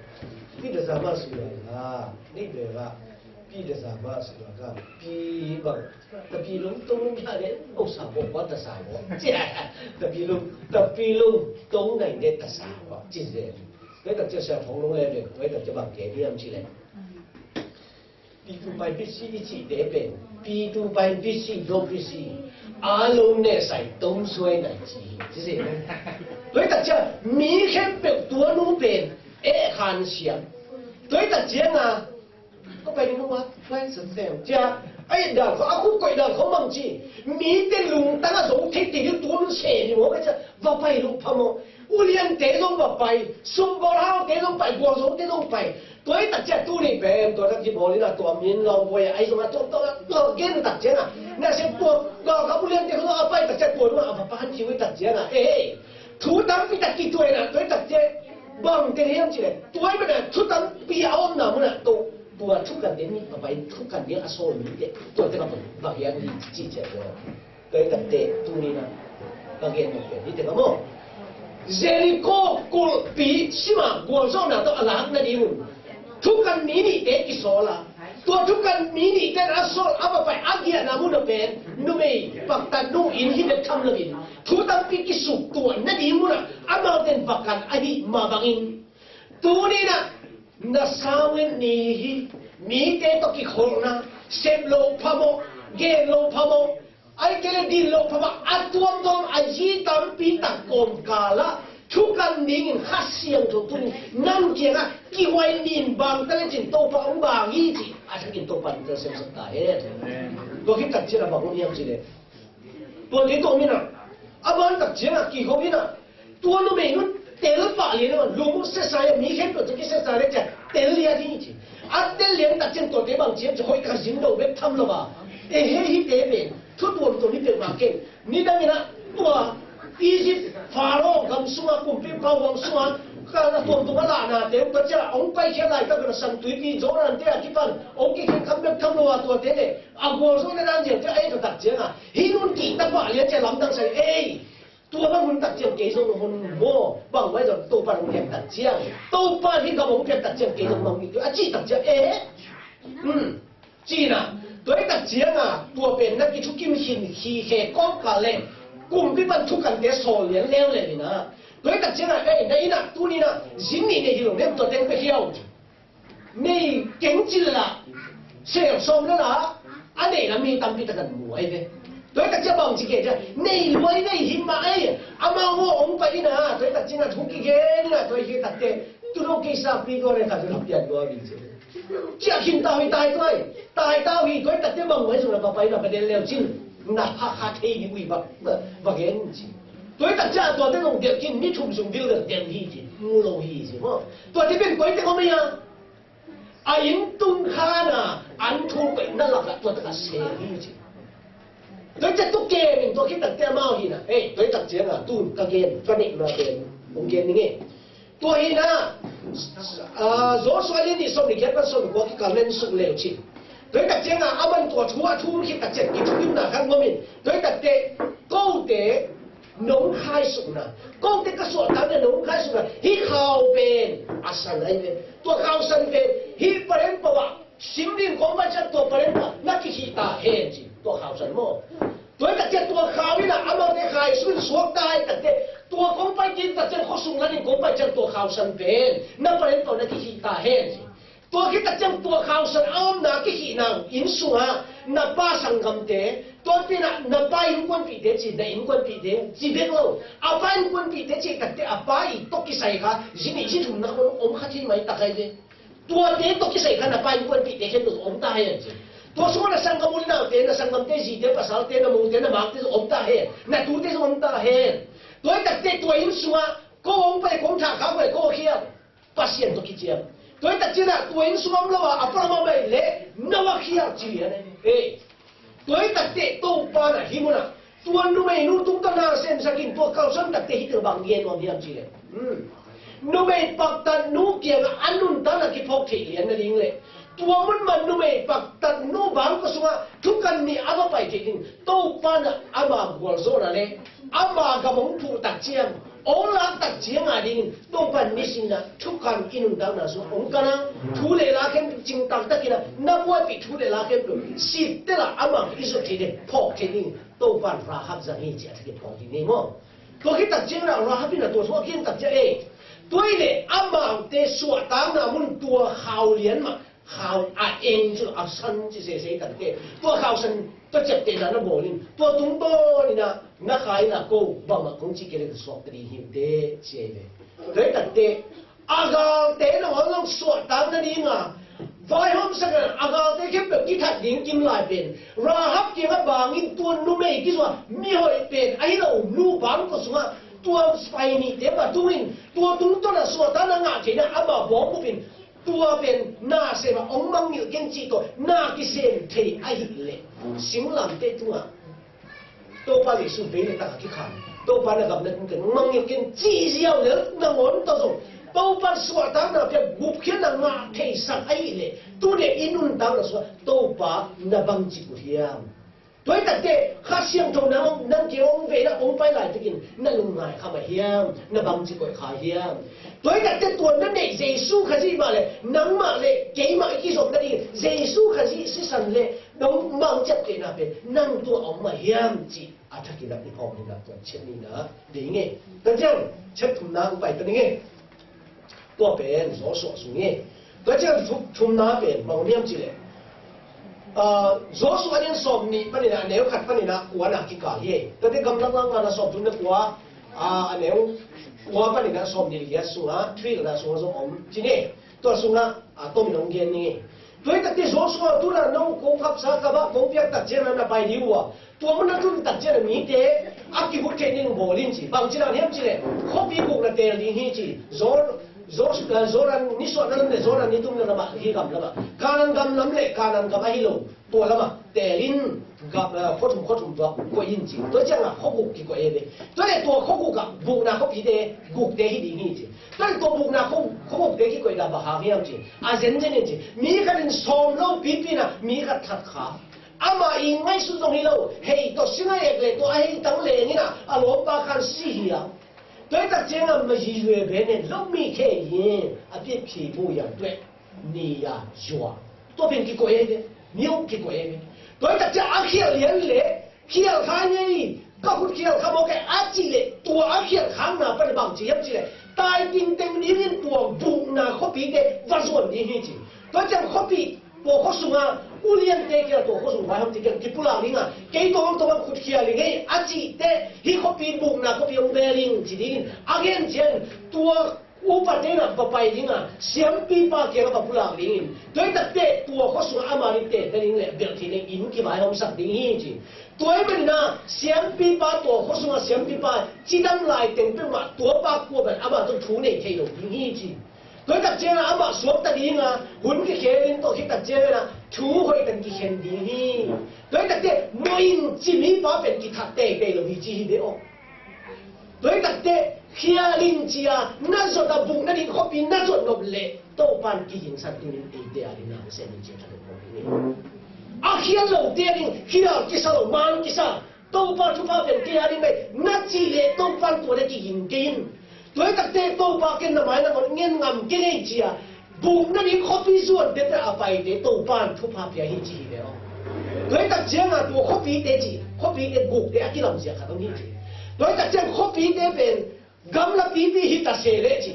Peter Zama sui lai la. Nei pen la. Peter Zama sui lai la. Pi bang. Tapi lung tung lung ya de. Oh sa bo kwa ta sa bo. Tapi lung, tapi lung tung nai de ta sa bo. Ci de. Tua tak ciang sia thong lung le de. Tua tak ciang bang gen hiam ci le. Pi tu pai pi si i cihte pen, pi tu pai pi si do pi si, a lo ne sai tom suai nai ci hi, ci si. Tua hi tak ciang, mi khempeuh tua nu pen, eh khan siam. Tua hi tak ciang a, ko pai ding nuam, pai san sem. Cia, ai dan ko, a kut koi dan ko mang ci. Mi te lungtang a zo thei te hi tun se ni mo, ka cia, va pai lo pha mo. Uliante zong va pai, sumbawl haute zong pai, gualzote zong pai. Tua hi tak ciang tuni pen, tua tak kibawl in a tua min lawng buai a, ai zong a tua, tua, tua gen tak ciang a. Na se tua, tua ka uliante ko a pai tak ciang tua nung a va pan kiu hi tak ciang a. Eh, thu tampi tak kituai na, tua hi tak ciang. Bang te hiam ci le, tua hi pen a thu tampi a omna mun a tua, tua thukan te ni, va pai thukan ni a sawl mi te, tua te ka va hiam ni ci ciang tua. Tua hi tak teh tuni na ka gen nop pen hi teh ka maw. Jericho kulhpi sima gualzawhna tawh a lak nadingun thukan mi nihte kisawl a, tua thukan mi nihte a sawl a va pai a giahna mun a pen numei paktat nu in hi bek tham loin thu tampi kisuktuah nading mun a amaute in va kan ahih mah bangin tuni na na saunget ni hi mite tawh kikholhna sep lo phamawh gen lo phamawh Ai kei le din lo phamah a tuamtuam a zi tampi tak kawmkal ah thukan dingin Kha Siangtho tuni nam kiangah kihuai nin bang ta le cin Topa hong bang hi ci a thakin Topa nin ta semsak ta hen. Tua khit tak cian a bang hong hiam ci le tua kei tua minah a ban tak ciangah kiho inah Tua numei nun tel pah lian a lum uh sesa ia mi khempeuh tawh kisesa le cia tel lian hi ci. A tel lian tak cian tuate bang cian ci hoih ka zin do bek tham lo a. E he hite pen thu tuamtuam hi peuhmah kei. Nidang inah tua Egypt Pharaoh gam sungah kumpipa huang sungah kana tuamtuam a lahnate uh ka cia hong paikhiat laitak bena sang tuipi Jordan te a kipan hong kikhen kham bek tham lo a tuate le a gualzawhna dan ziau cia ei tawh tak ciangah hih nun kihta pah lian cia lamdang sai ei. Tua bang hun tak ciang kei zong hon maw bang vai zong Topa hong piak tak ciang Topa hi gam hong piak tak ciang kei zong mang ni a cih tak ciang eh. Hmm. Cina tua hi tak ciang a tua pen na kithukim khin khi khe kawmkal le kumpi pan thukante sawl lian leuleu ina tua hi tak ciang a eh na ina tuni na zin nih nei hi lo nem tua teng pe hiau. Nei keng cil la sel sawm na la a nei la mi tampi takan mu ai ve. Tua hi tak cia bang ci ke cia nei luai nei hi ma ai. Ama ngo ong pa ina tua hi tak cina thu ki gen ina tua hi tak te tu lo ke sa pi tua ne ka tu lo pian tua bi ci. Cia khin ta hoi tai tua hi tai ta hi tua hi tak te bang wai zung la pa pai na pa del leu cin na ha ha thei di ui ba ba gen ci. Tua hi tak cia tua te long del kin mi thum zung bil del del hi ci mu lo hi ci mo. Tua te ben tua hi te ko mai a. A inn tun khan a an thu peihna lakah tua takah sel hi ci. Tua ciah tu kem in tua khit takte amau hi na ei tua hi tak ciangah tun ka gen ka neihna pen hong gen ning ei. Tua hi na Joshua lian nih sawm nih khiat pan sawm nih kua kikal men suk leu cin. Tua hi tak ciangah a man tua thu a thu khit tak ciah kithukimna khan ngom in tua hi takte kote nong khaisukna kote ka suahtakna nong khaisukna hih khau pen a san ahi ve. Tua khau san pen hih paren pawah sim ding kong pai cian tua paren pawah na kikhih ta hen ci tua khau san maw? Tua hi tak cian tua khau inah amaute khaisuk in suak ta hi tak cian tua kong pai kik tak cian khuasung la ding kong pai cian tua khau san pen na paren pawah na kikhih ta hen ci. Tua khit tak ciang tua khausan a omna kikhihna inn sungah na pa sanggamte tua pinah na pa innkuanpihte ci na innkuanpihte ci bek lo. A pa innkuanpihte ci takte a pa i tawh kisai kha zi nih zi thumna khon om kha thei mai tak ai ve. Tuate tawh kisai kha na pa innkuanpihte khen tua om ta hai an ci. Tua sungah na sanggam u le naute, na sanggamte zite, pasalte, na mute, na makte zong om ta hen. Na tute zong om ta hen. Tua hi takte tua inn sungah ko hong pai, kong thah kha ko le ko khial. Pasian tawh kiciam. Tua hi takcianah tua inn sungah om lo a, a pang mahmah le no a khial ci lian. Ei. Tua hi takte Topa na hih munah tua numeinu tungtawn na semsak in tua kalsuan takte hih teng bang gen nuam hiam ci le. Hmm. Numei paktat nu kiangah a nuntakna kiphawk theih lian nading le tua mun mah numei paktat nu bangkua sungah thukan nih a va pai theih ding Topa na ama gualzawhna le ama gam hong phuh takciang, hong lak takciang a dingin Topa in nisinna thukan i nuntakna sung hong kan a, thu le la khempeuh cingtak takin a na buaipih thu le la khempeuh sittel a ama i zuat theih ding phawk theih ding Topa in Rahab zang hi ci a thakin phawk ding hi maw? Tua khit takciang na Rahab in a tua thu a kian takciang ei. Tua hi le amaute suahtakna mun tua khau lian mah khau a eng cu a san ci sesei takte tua khau san tua ciaptehna na bawl in tua tungtawn in a na khai in a ko bangmah kong ci kei le suak ta ding hi ute ci ei ve. Tua hi takte a galte nangawn zong suahtak nadinga vaihawmsak a galte khempeuh kithat ding kim lai pen Rahab kiangah bangin tua numei kizuah mihoih pen ahi lo nu bangkua sungah tua pai nihte va tungin tua tungtawn a suahtakna ngah theihna ama bawng bupin tua pen na sem a hong mangngilh keng cih tawh na kisem thei ahih leh singlamteh tungah Topa Jesu vei le tak a kikhan Topa na gam na tung keng hong mangngilh keng cih ziau le nangawn tawh zong Topa suahtakna pia gupkhiatna ngah theisak ahih leh tuni i nuntakna sungah Topa na bangci uh hiam? Tua hi takte Kha Siangtho nang nang ke hong vei na hong pai laitakin na lungngai kha mah hiam? Na bangci koih kha hiam? Tua hi takte tua na neih Jesu Khazih mah le nangmah le keimah i kizop nading Jesu Khazih sisan le nong mang ciaptehna pen nang tua a om mah hiam cih a thakin a i phawk ding a tua chet nihna ding e. Tua ciang chet thumna hong pai ta ding e. Tua pen Joshua sung hi. Tua ciang thu- thumna pen bang om hiam cih leh, ah, Joshua lian sawm nih panin a neu khat panin a kuana kikal hi. Tua te gamlak lak ngan a sawm thum na kua, ah, a neu kua panin a sawm nih le giat sungah three na sungah zong om ci ni. Tua sungah, ah, tomin hong gen ni. Tua hi takte Joshua tuna no kong khapsa ka bah kong piak takciang na na pai ding uh a Tua mun a tun takciang a mite a kihut theih ding bawl in ci. Bangci dan hiam cih leh khuapi guk na teel ding hi ci. Jor-, Jor-, eh, Jordan nisuahna lam le Jordan nitumna lamah hi gam lamah Kanaan gam lam le Kanaan gam ahi lo tua lamah teel in gam, eh, khuathum khuathum tua koih in ci. Tua ciangah khuaguk kikoih e ve. Tua le tua khuaguk ah bukna khuapite gukte hi ding hi ci. Tua le tua bukna khua-, khuagukte kikoihna bang hang hiam ci. A zenzen in ci. Mi khat in sawm lo pipi na mi khat that kha. Amah i ngaihsut zong hi lo, hei tawh singa ek le tawh a hei tang leng in a, a lawmpa khan si hi a. Tua hi takciang a mayi yue ben in lo mi khe hi, a piphi bu yang tueh, ni ya zua. Tua pen kikoih e ve, ni hong kikoih e ve. Tua hi takciang a khial lian le, khial kha ngei, ka khut khial kha mawk e, a cih le, tua a khial khakna pan bang ci hiam cih le, tai tingteng dingin tua bukna khuapite va zuan ding hi ci. Tua ciang khuapi Tua khua sungah uliante kia tua khua sung vai hong ti kia kipulak ding a, kei tawh hong tawh hong khut khia ding ei a cih teh hih khuapi bukna khuapi hong bel ding ci dingin a gen cian tua upate na va pai ding a siampipa kia va pulak dingin tua hi takte tua khua sungah ama ding tete ding le belh thei ding inn kivai hong sak ding hi ci. Tua hi manin a siampipa tua khua sungah siampipa cidam lai teng peuhmah tuapa kua ban ama tawh thu nei thei lo ding hi ci. Tua hi tak ciangin amah suakta dingin hun kikhelin tawh khit tak ciangin thu hoih tak kikhen ding hi. Tua hi tak ciang mawh in ci mipa pen kithat teitei lo hi ci hi ve aw. Tua hi tak ciang khial in ci a na zuat a buk nading khuapi na zuat nop leh Topan kigingsak dingin eite a dingin a sem in ci a tha lo khuapi ni. A khial lote a ding khial kisa lo, man kisa. Topa thupha pen kei a ding mei na cih leh Topan tua na kiging kei in. Tua hi takte Topa ken na mai na ngot ngen ngam kei ngei ci a buk nading khuapi zuan dete a paite Topan thupha pia hi ci hi ve aw. Tua hi tak ciangin tua khuapite ci khuapite gukte a kilamzia khat om hi ci. Tua hi tak ciang khuapite pen gamla pipi hi ta se leh ci.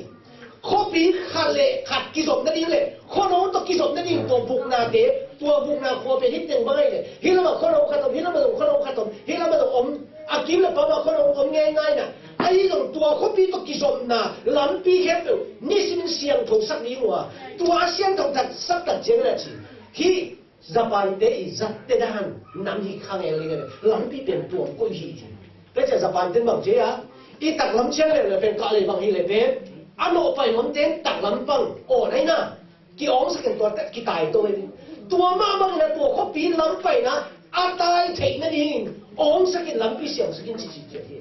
Khuapi khat le khat kizop nading le khuano tawh kizop nading tua buknate, tua bukna khua pen hi teng bang ahi le hih lamah khuano khat om, hih lamah zong khuano khat om, hih lamah zong om, a kim le pam ah khuano om ngeingai na. Ahi zong tua khuapi tawh kizopna lampi khempeuh nisimin siangtho sak ding uh a, tua a siangtho tak sak tak ciangin a ci. Hih Japan te i zat te dan nam hi khang el ding a, lampi pen tuam koih hi ci. Tua ciang Japan ten bang ci a, i taklam ciang leuleu pen kah lei bang hi leh pen a nawh pai nuam ten taklam pang aw nai na ki awngsak in tua tak kitai to hi. Tua mah bangin a tua khuapi lam paina a tai theih nadingin awngsak in lampi siangsak in ci ci ciat hi.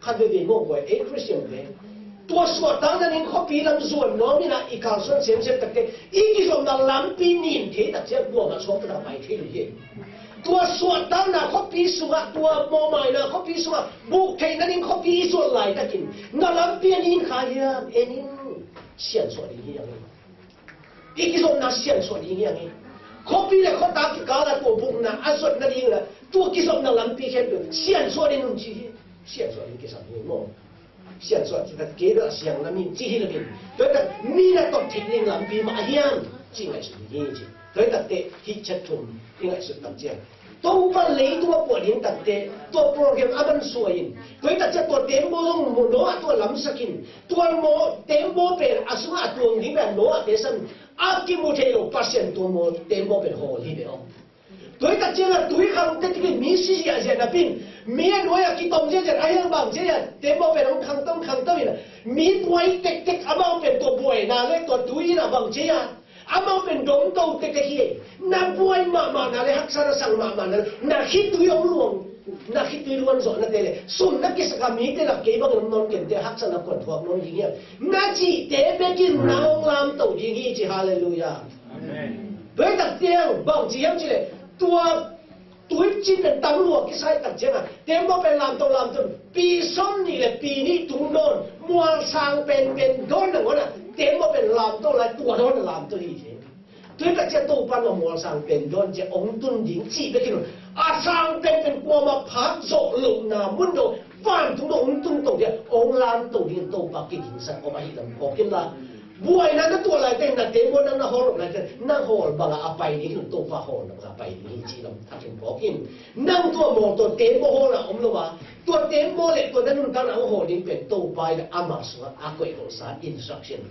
Khat veve mawh guai ei Khristian te tua suahtakna ding khuapi lam zuan nuam in a i kalsuan semsem takte i kizopna lampi nin thei tak ciat kuamah suakta pai thei lo hi. Tua suahtakna khuapi sungah tua mawhmaina khuapi sungah buk theihna ding khuapi i zuan laitakin na lampi a nin kha hiam? En in. Siansuah ding hi hang hi. I kizopna siansuah ding hi hang hi. Khuapi le khuata kikal a tua bukna a zuat nading la tua kizopna lampi khempeuh siansuah ding un ci hi. Siansuah ding kisam hi maw? Siansuah ci tak kei bel a siang lam hi ci hi lo in. Tua tak mi na tot theih ding lampi mah a hiam ci ngaihsut ding hi ci. Tua tak te hi chet thum i ngaihsut tak ciang Topa leitung a puah ding takte tua program a ban suai in, tua hi takciang tua tembaw zong maw Noah tua lamsak in, tua maw tembaw pen a sungah a tuang ding pen Noah te sam a kimu thei lo Pasian tua maw tembaw pen hawl hi ve aw. Tua hi takciang a tui khang te tikin mi si ziahziah napin mi a nuai a kitom ziahziah a hiang bang ziahziah tembaw pen hong khangtom khangtom in a mi buai tektek a bang pen tua buaina le tua tui in a bang ziahziah Amau pen dom to tektek hi. Na buai mahmahna le haksa na sang mahmahna le na khitui om luang, na khitui luan zawhnate le sum na kisaka mite lak kei bangin om nawn kente, haksa na kuan thuak nawn ding hiam? Na cihte bekin na hong lamto ding hi ci. Halleluiah. Amen. Tua hi takciang bang ci hiam cih leh tua Tuici pen tam lua kisai tak ciangin tembaw pen lamto lamto pi sawm nih le pi nih tung dawn mualsang penpen dawn nangawn ah tembaw pen lamto lai tua dawn lamto hi ci. Tui tak ciang Topa na mualsang pen dawn ciang hong tun ding cih bekin a sang penpen kuamah phak zawh lohna mun dawn vantung dawn hong tun to ciang hong lamto ding Topa kigingsak om ahi lam phawk inla. Buaina na tuah laiteng na tembaw nang na hawl loh laiteng na hawl bangah a pai ding hi lo, Topa hawl bangah a pai ding hi cih lam a kin phawk in. Nang tua mawtaw tembaw hawlna om lo a, tua tembaw le tua na nuntakna a hawl ding pen Topa in amah sungah a koih losa instruction.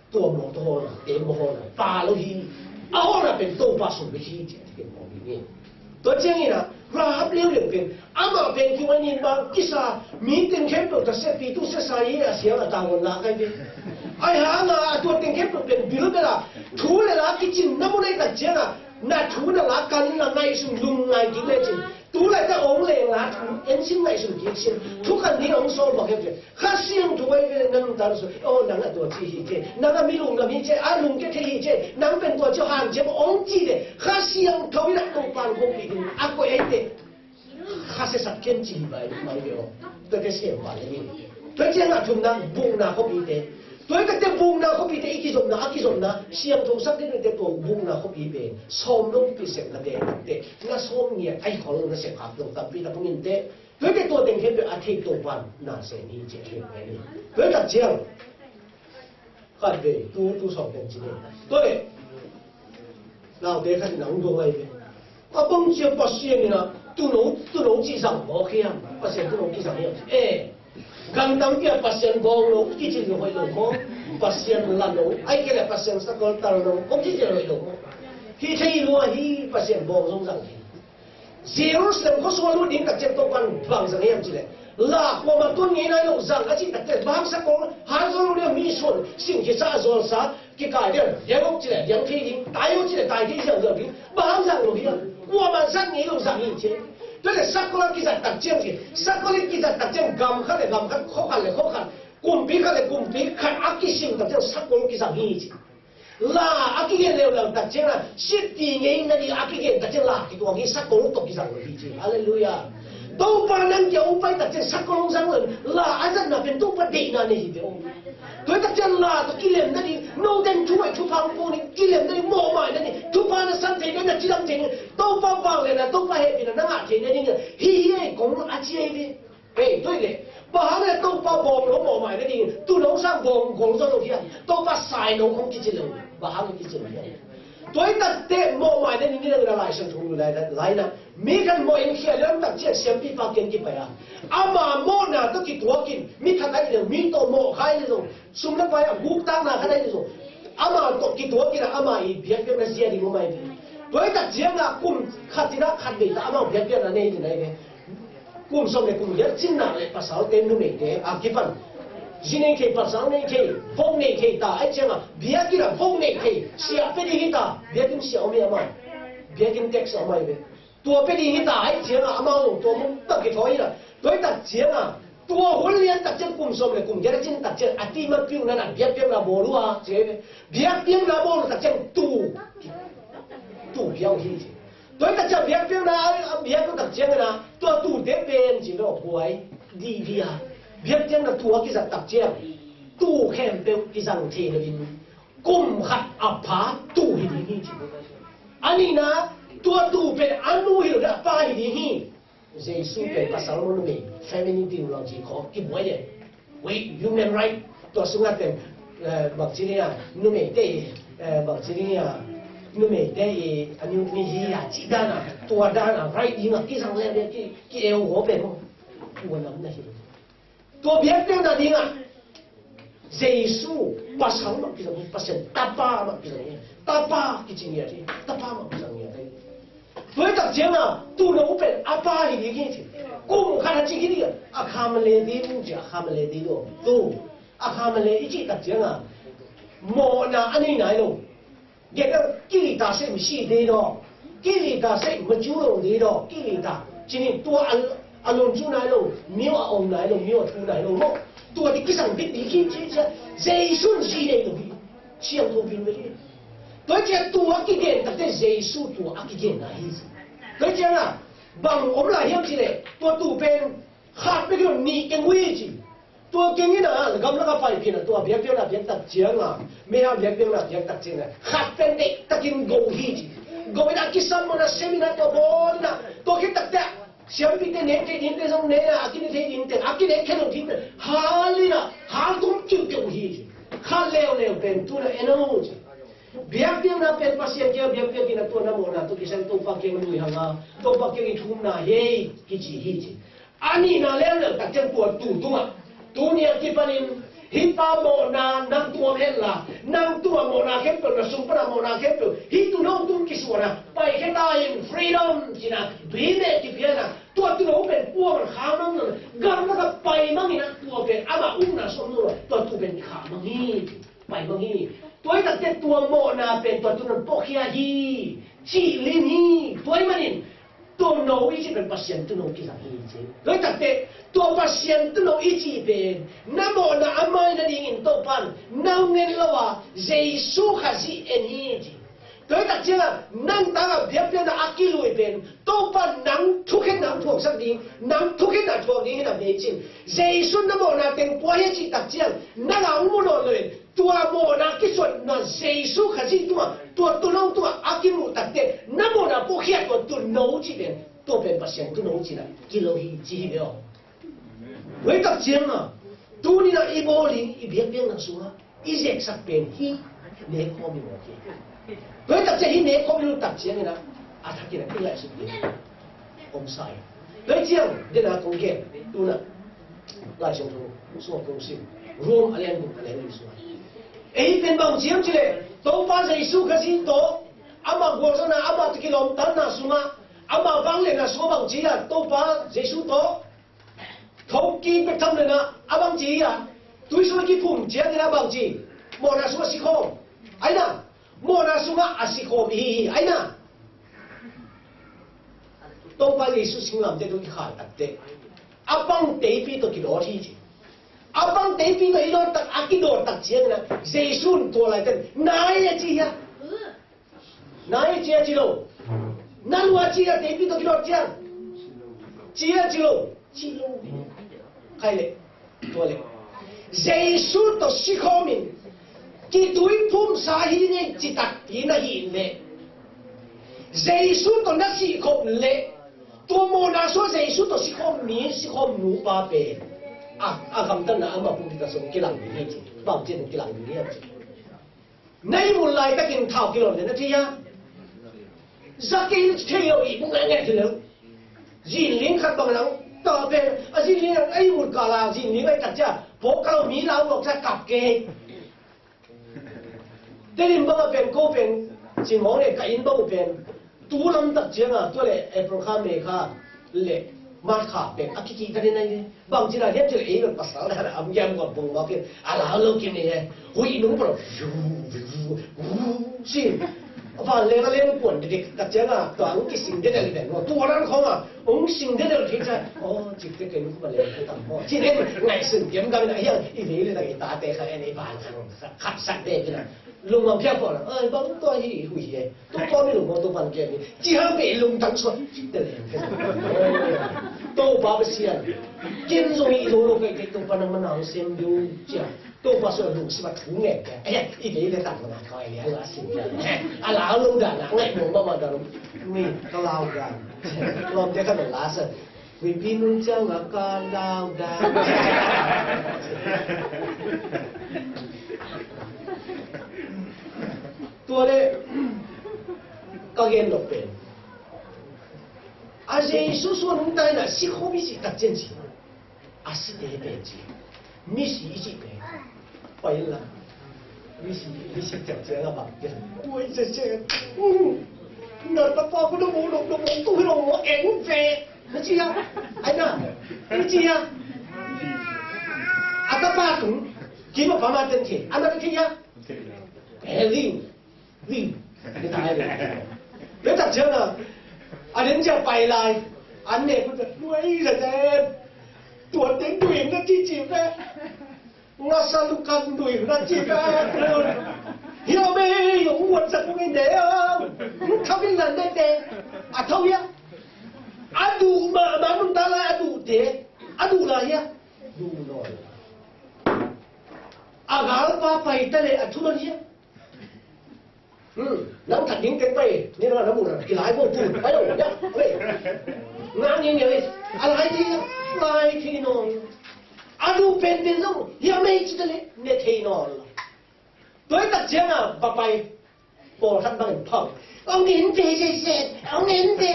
Tua mawtaw hawlna tembaw hawlna pa lo hi. A hawlna pen Topa sung bek hi cih a kin phawk ding hi. Tua ciangin ah Rahab leuleu pen amah pen kiwai nin bang kisa mi teng khempeuh ta sia pi tu sia sa hi a siang a tangon lak ai ve. Ai hang a tua teng khempeuh pen bilbel a thu le la kicin na mu nei tak ciang a na thu na la kan na ngaihsun lum ngai kik le cin tu lai ta ong leng la thu en sin ngaihsun kik sin thu kan ding ong sawl bang hem cin. Kha Siangtho a i ve le nang tan su, oh, nang a tua ci hi ce, nang a mi lungdam hi ce, a lungkia thei hi ce, nang pen tua ci hanciam ong ci le Kha Siangtho in a Topa in kong pi ding a koih ei te. Kha siasak ken ci hi bai mang ve aw. Tua te siam bai le ni. Tua ciang a thumna bukna khuapite. Tua i takte bukna khuapite i kizopna a kizopna siangtho sak ding te tua bukna khuapi pen sawm lo pi sepna pen te. Na sawm ngiat a i khol na sep khak lo tampi ta pungin te. Tua i te tua teng khempeuh a thei Topa in na sem hi ci a thei pen ni. Tua i tak ciang Khat ve, tu, tu sawng pen ci ne. Tua leh, naute khat in a hong dong ai ve. A bang cia Pasian in a, tuuno, tuuno ci zang mawk hiam? Pasian tuuno ci zang hiam? Eh, gan tampi a Pasian bawng lo, kici lo hoih lo maw? Pasian la lo, ai kei leh Pasian sakol tal lo, kong kici lo hoih lo maw? Hi thei lua hi, Pasian bawng zong zang hi. Jerusalem khuasung a lut ding tak ciang Topa in bang zang hiam cih leh, la kuamah tun ngei nai lo zang a cih tak ciang bang sakol, han zo lo ding a mi suan, sing khitsa a zualsa, kikai ding, diang awk cih leh diang thei ding, tai awk cih leh tai thei ziauziau ding, bang zang lo hiam? Kuamah zat ngei lo zang hi ci. Tua leh sakol a kizat tak ciang ci, sakol a kizat tak ciang gam khat leh gam khat, khua khat leh khua khat, kumpi khat leh kumpi khat a kising tak ciang sakol kizang hi ci. La a kigen leuleu tak ciangin, sitpi ngeina ding a kigen tak ciang la kituak hi, sakol tawh kizang lo hi ci. Halleluiah. Topa nang kia hong pai tak ciang sakol hong zang lo, la a zatna pen Topa deihna nei hi ve aw. Tua tak ciang la tawh kilemna ding, note in thu hoih thupha hong pua ni, kilemna ding, mawhmaina ding, thupha na sam thei ding, na cidam thei ding, Topa vangliatna, Topa hehpihna na ngah thei ding, hi hi ei kong a ci ei ve. Hei, tua hi leh, bang hang leh Topa bawng lo mawhmai nading, tuuno sang bawng gol zaw lo hiam? Topa sai lo hong kici lo, bang hang kici lo hiam? Tua hi takteh mawhmai nading ni dang na Lai Siangtho lai, lai na. Mi khat mawh in khia lian tak ciang siampipa kiang kipai a. Ama mawhna tawh kituakin, mi khat ahi leh, mi tawh mawh kha ahi leh zong, sum le pai a guktakna khat ahi leh zong. Ama tawh kituakin a, ama i biakpiakna zia ding mawhmai ding. Tua hi tak ciangah kum khat in ah khat vei ta amau biakpiakna nei hi ci na hi ve. Kum sawm le kum giat cinna le pasalte numeite a kipan zi nei thei, pasal nei thei, vok nei thei ta ahih ciangah biakinn ah vok nei thei sia pia ding hi ta, biakinn sia om hi amau. Biakinn tax a om hi ve. Tua pia ding hi ta ahih ciangah amau zong tua mong tak kithawi hi na. Tua hi tak ciangah tua hun lian tak ciang kum sawm le kum giat a cin tak ciang a ti ma piu na na biakpiakna bawl uh a ci hi ve. Biakpiakna bawl uh tak ciang tuu tuu pia uh hi ci. Tua hi tak ciang biakpiakna a biak uh tak ciangin ah tua tuute pen ci lo buai didi a biakpiakna tuu a kizat tak ciang tuu khempeuh kizang thei lo in kum khat a pha tuu hi ding hi ci. A nihna tua tuu pen a nu hi lo a pa hi ding hi. Jesu pen pasal maw numei, femininity lo ci khawng kibuai le. Wei, human right tua sungah pen, eh, bangci ni a numeite i, eh, bangci ni a numeite i a nu mi hi a ci dan a tua dan a right ding a kizang le le ki ki eu ho pen maw. Tua nam na hi. Tua biakpiakna dingah Jesu pasal mah kizang hi, Pasian tapa mah kizang hi, tapa kici ngiat hi, tapa mah kizang ngiat hi. Tua hi tak ciangah tuu no pen a pa hi ding hi ci. Kum khat a ci hi ding a khamale ding ci, a khamale ding lo tu a khamale i cih tak ciangah mawhna a nei nai lo. Gen a kilita seh misi dei daw, kilita seh mature lo dei daw, kilita cinin tua a lon cu nai lo, mio a om nai lo, mio a thu nai lo maw. Tua di kisang bit di kim ci cia Jesu zi nei lo hi. Siang thu bin beli. Tua cia tua kigen takte Jesu tua a kigen na hi. Tua cia na bang om la hiam ci le tua tu pen khat pe kilo ni keng ui ci. Tua keng in a gamlak a paiphin a tua biakpiakna biak tak ciang a, meihal biakpiakna biak tak ciang a khat pen deih takin go hi ci. Go in a kisam mana sem in a tua bawl in a tua khit takte siampite nek thei dingte zong nek a, a kine thei dingte a kine khen lo dingte hal in a hal tum kiukiu hi ci. Khat leuleu pen tu na en o ci. Biakpiakna pen Pasian kiang biakpiak in a tua na mawhna tua kisang Topa kiang lui hang a Topa kiang i thumna hei kici hi ci. A nihna leuleu tak ciang tua tu tungah tuni a kipanin hih pa mawhna nang tuam henla nang tua mawhna khempeuh na sung pana mawhna khempeuh hih tu no tung kisuana paikhia ta in freedom cina duine kipiana tua tu no pen puang khamang na gamlak a paimang ina tua pen ama umna som no tua tu pen khamang hi. Paimang hi. Tua hi takte tua mawhna pen tua tu no puakhia hi. Cih lim hi. Tua hi manin Tua no i cih pen Pasian tu no kizang hi ci. Tua hi takte tua Pasian tu no i cih pen na mawhna a mai nadingin Topan na ngen lo a Jesu Khazih en hi ci. Tua hi tak ciangah nang tangah biakpiakna a kilui pen Topan nang thukhenna a thuaksak ding, nang thukhenna a thuak ding hi na bei cin. Jesu na mawhna teng pua hi a cih tak ciang nang a hong mu nawn lo in Tua mawhna kisuatna Jesu Khazih tungah tua tuuno tungah a kimuh takte na mawhna puakhia tua tuuno cih pen tua pen Pasian tuuno cihna kilo hi ci hi ve aw. Tua hi tak ciangah tuni-in ah i bawl i biakpiakna sungah i zeksak pen hih nekhawm i mawk hi. Tua hi tak ciang hih nekhawm i lutak ciangin ah a thakin ah i ngaihsut ding om sa hi. Tua hi ciang dena kong gen tuna Lai Siangtho sungah kong sim Rom a lian guk a lian li sungah ei pen bang ciam cileh Topa Jesu Khazih tawh ama gualzawhna ama kilawmtatna sungah ama vangliatna sungah bang ci a Topa Jesu tawh thokik bek tham lena a bang ci a tuisung a kiphum ciangin a bang ci mawhna sungah sikhawm aina mawhna sungah a sikhawm ihi hi aina Topa Jesu singlamteh tawh kikhai takteh a pang teipi tawh kidawt hi ci. A pang teipi tawh i dawt tak a kidawt tak ciangin a Jesu in tua laiten nai a ci hia? Nai a ci a ci lo. Na lua ci a teipi tawh kidawt ciang ci a ci lo. Ci lo. Khai le. Tua le Jesu tawh sikhawmin kituiphumsa hi ngei citak hi na hi le Jesu tawh na sihkhop le tua mawhna sua Jesu tawh sikhawm mi sikhawm nupa pen a gamtatna ama pumpi ta sung kilang ding hi ci. Bang cian kilang ding hi ci. Na ihmut laitakin thau kilon le na thei a zakei thei lo ihmut ngaingai thei lo. Zinling khat bang nang tawh pen a zinling a ihmut kala zinling ai tak cia pawh kalo mi lau lok cia kap kei. Tedim bang a pen ko pen cimawng le ka inn bang uh pen Tu lamtak cianga, tua le April kha, May kha le March kha pen a kikih ta den ai ve. Bang ci na hiam ci le ei lo pasal na, am giam gawp bung mawk in a lau lo kim nei e. Huih nung palo, vu, vu, vu, sin. Van leng a leng kuan dik dik tak cianga, tua ang kising den el den lo. Tua ran khong a, ang sing den el thei ca. Oh, cik te ken kuma leng ka tam mo. Ci den ngai sun giam gam na hiang, i vei le tak i ta te kha en i ban kha, khat sak te kina. Lungmang phiak pawh la, ai, bang tua hi, hui hi, eh. Tua pawh mi lungmang tua pan kia mi. Ci hang pe lungtang suak, ci te leng. Topa Pasian. Ken zong i lo lo kai kai Topa nang manang sem deu cia. Topa suak lungsim a thu ngen kia. Eh, i vei le tang na kau ai le la sim kia. A la lo dan a ngai mo ma ma dan. Ni ka lau dan. Lom te ka na la sa. Huipi nun ciang a ka lau dan. Tua le ka gen lo pen a Jesu suan hong taina sikhawm i cih tak cian ci. A site pen ci. Misi i cih pen. Pai la. Misi, misi ciang ciang a bang. Ui, se se. Na tapa ko na mo, na mo, tu hi lo mo, eng ve. Na ci a. Ai na. Na ci a. A tapa tung. Ki ma pa ma ten the. A na the a. Eh, ling. Ling. Ni ta ai ling. Ni ta ciang a. A den ciang pai lai. An ne ko ta. Ui, se se. Tua ten tu ing na ci ci ve. Ngasa lukan dui na ci ka. Hiau me hiau nguan sa kung inde. Kau in lan de de. A thau ya. A du ma ma nun ta lai a du de. A du lai ya. Du noi. A gal pa pai ta le a thu non ya. Hmm, nang that ding teng pai, ni nang na mu na, ki lai bo pun, pai lo, ya, wei. Nang ni ni wei, a lai thei, lai thei nawn. A nu pen pen zong, ya mei ci ta le, ne thei nawn lo. Tua hi tak ciang a, va pai, pawlkhat bang in phau. Ong in te, se, se, ong in te.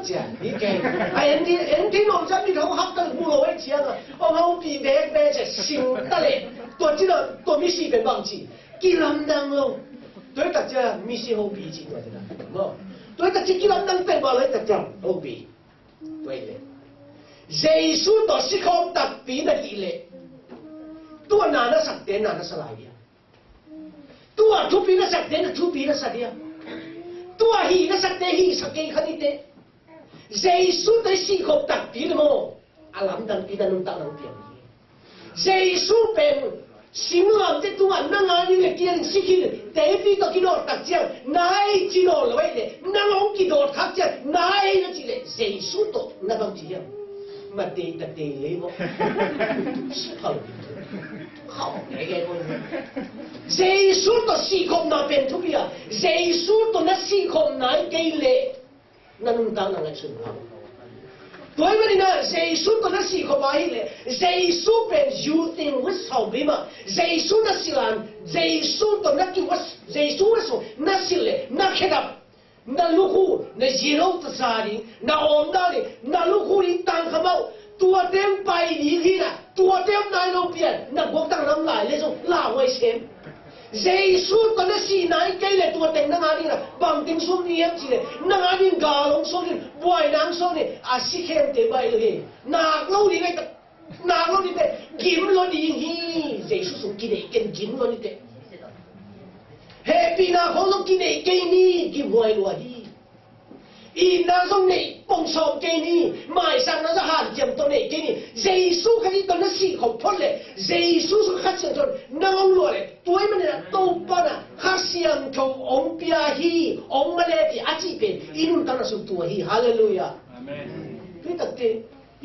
Cia, ni ke. A en thei, en thei nawn ciang ni thau hak ta le mu lo wei ciang a. Ong hau pi bek bek cia, sing ta le. Tua ci na, tua misi pen bang ci. Kilamdang lo. Tua hi tak ciang misi hopih cih tua hi tak. Maw. Tua hi tak ciang kilamdang pen bang lo hi tak ciang hopih. Tua hi leh. Jesu tawh sikhawm takpi na hih leh. Tua na na sakte na na sa lai dia. Tua thupi na sakte na thupi na sa dia. Tua hih na sakte hih sak kei kha ni te. Jesu tawh i sikhawm takpi leh maw. A lamdang pi na nuntak nang piang hi. Jesu pen singlamteh tungah nang a ding le kiang in si khin, teipi tawh kidawt tak ciang, nai ci nawn lo ahih leh, nang hong kidawt khak ciang, nai na cih leh, Jesu tawh na bang ci hiam? Matei tatei lei maw. Khau. Khau. Jesu tawh sihkhopna pen thupi a, Jesu tawh na sihkhopna hi kei leh, na nuntakna ngaihsun hang. Tua ahih manin ah Jesu tawh na sihkhop ahih leh, Jesu pen you think with Saubima, Jesu na silh a, Jesu tawh na kiu a, Jesu a sung na silh leh, na khedap, na lukhu, na zero ta sa ding, na omna ding, na lukhu ding tangkhamau, tua teng pai ding hi na, tua teng nai lo pian, na guaktang lam lai le zong lauhuai sem. Jesu tawh na sihna hi kei leh tua teng nang a ding a bang teng suak ni hiam cih leh, nang a ding gal hong suak ni, buaina hong suak ni, a si khempeuh baih lo hi. Nak lo ding hi, nak lo ding teh, gim lo ding hi. Jesu sung kineih ken gim lo ni teh. Hehpihna khong lo kineih kei ni, gimhuai lua hi. Itna zong neih pong sawm kei ni, maisakna zong hanciam tawh neih kei ni. Jesu Khazih tawh na sihkhop phot leh, Jesu sung Kha Siangtho nang hong luah leh, tua ahih manin ah Topa na Kha Siangtho hong pia hi, hong male hi a cih pen i nuntakna sung tua hi. Halleluiah. Amen. Tua hi takte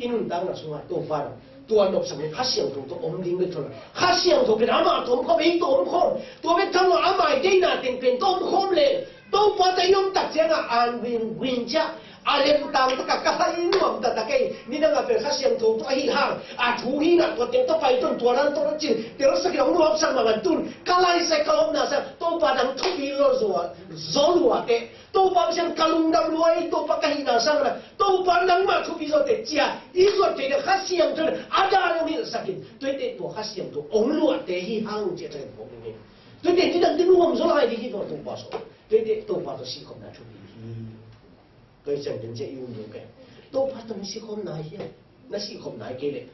i nuntakna sungah Topa na tua nopsak leh Kha Siangtho tawh om ding bek thawn, Kha Siangtho pen amah tawh om khawm, ei tawh om khawm, tua bek thawn lo amah i deihna teng pen tawh om khawm leh Topa tawh i om tak ciangah an win win ciah a lemtang takah ka hai nuam taktak ei. Nidang a pen Kha Siangtho tawh ahi hang a thu hi na, tua teng tawh pai tun, tua dan tawh na cin telsak in hong nuamsak mahmah tun, ka laisai ka omna sang Topa nang thupi lo zaw, zaw lua teh. Topa Pasian ka lungdam lua hi, Topa ka hihna sang na, Topa nangmah thupi zaw teh cia i zuat theih na Kha Siangtho na a dan hong hilhsak in, tua hi teh tua Kha Siangtho hong luahte hi hang cia tawh hong phawk ding hi. Tua hi teh nidang teh nuam zaw lai ding hi tua Topa saw. Tuate Topa tawh sihkhopna thupi hi. Tua hi ciang den ciang i um ding pen Topa tawh na sihkhopna hi. Na sihkhopna hi kei leh